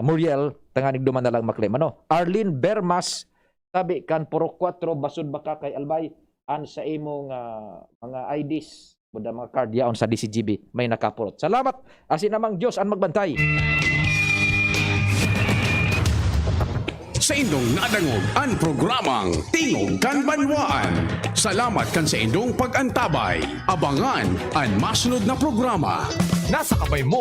Muriel, tanganing duman na lang maklaim. Ano? Arlene Bermas, tabi kan Purok Kwatro, Basud Baka kay Albay, an sa imong, ah, mga I Ds, buda mga card yaon sa D C G B, may nakapurot. Salamat, asin namang Diyos an magbantay. Sa indong nadangog an programang Tingog kan Banwaan. Salamat kan sa indong pag-antabay. Abangan an masunod na programa. Nasa kamay mo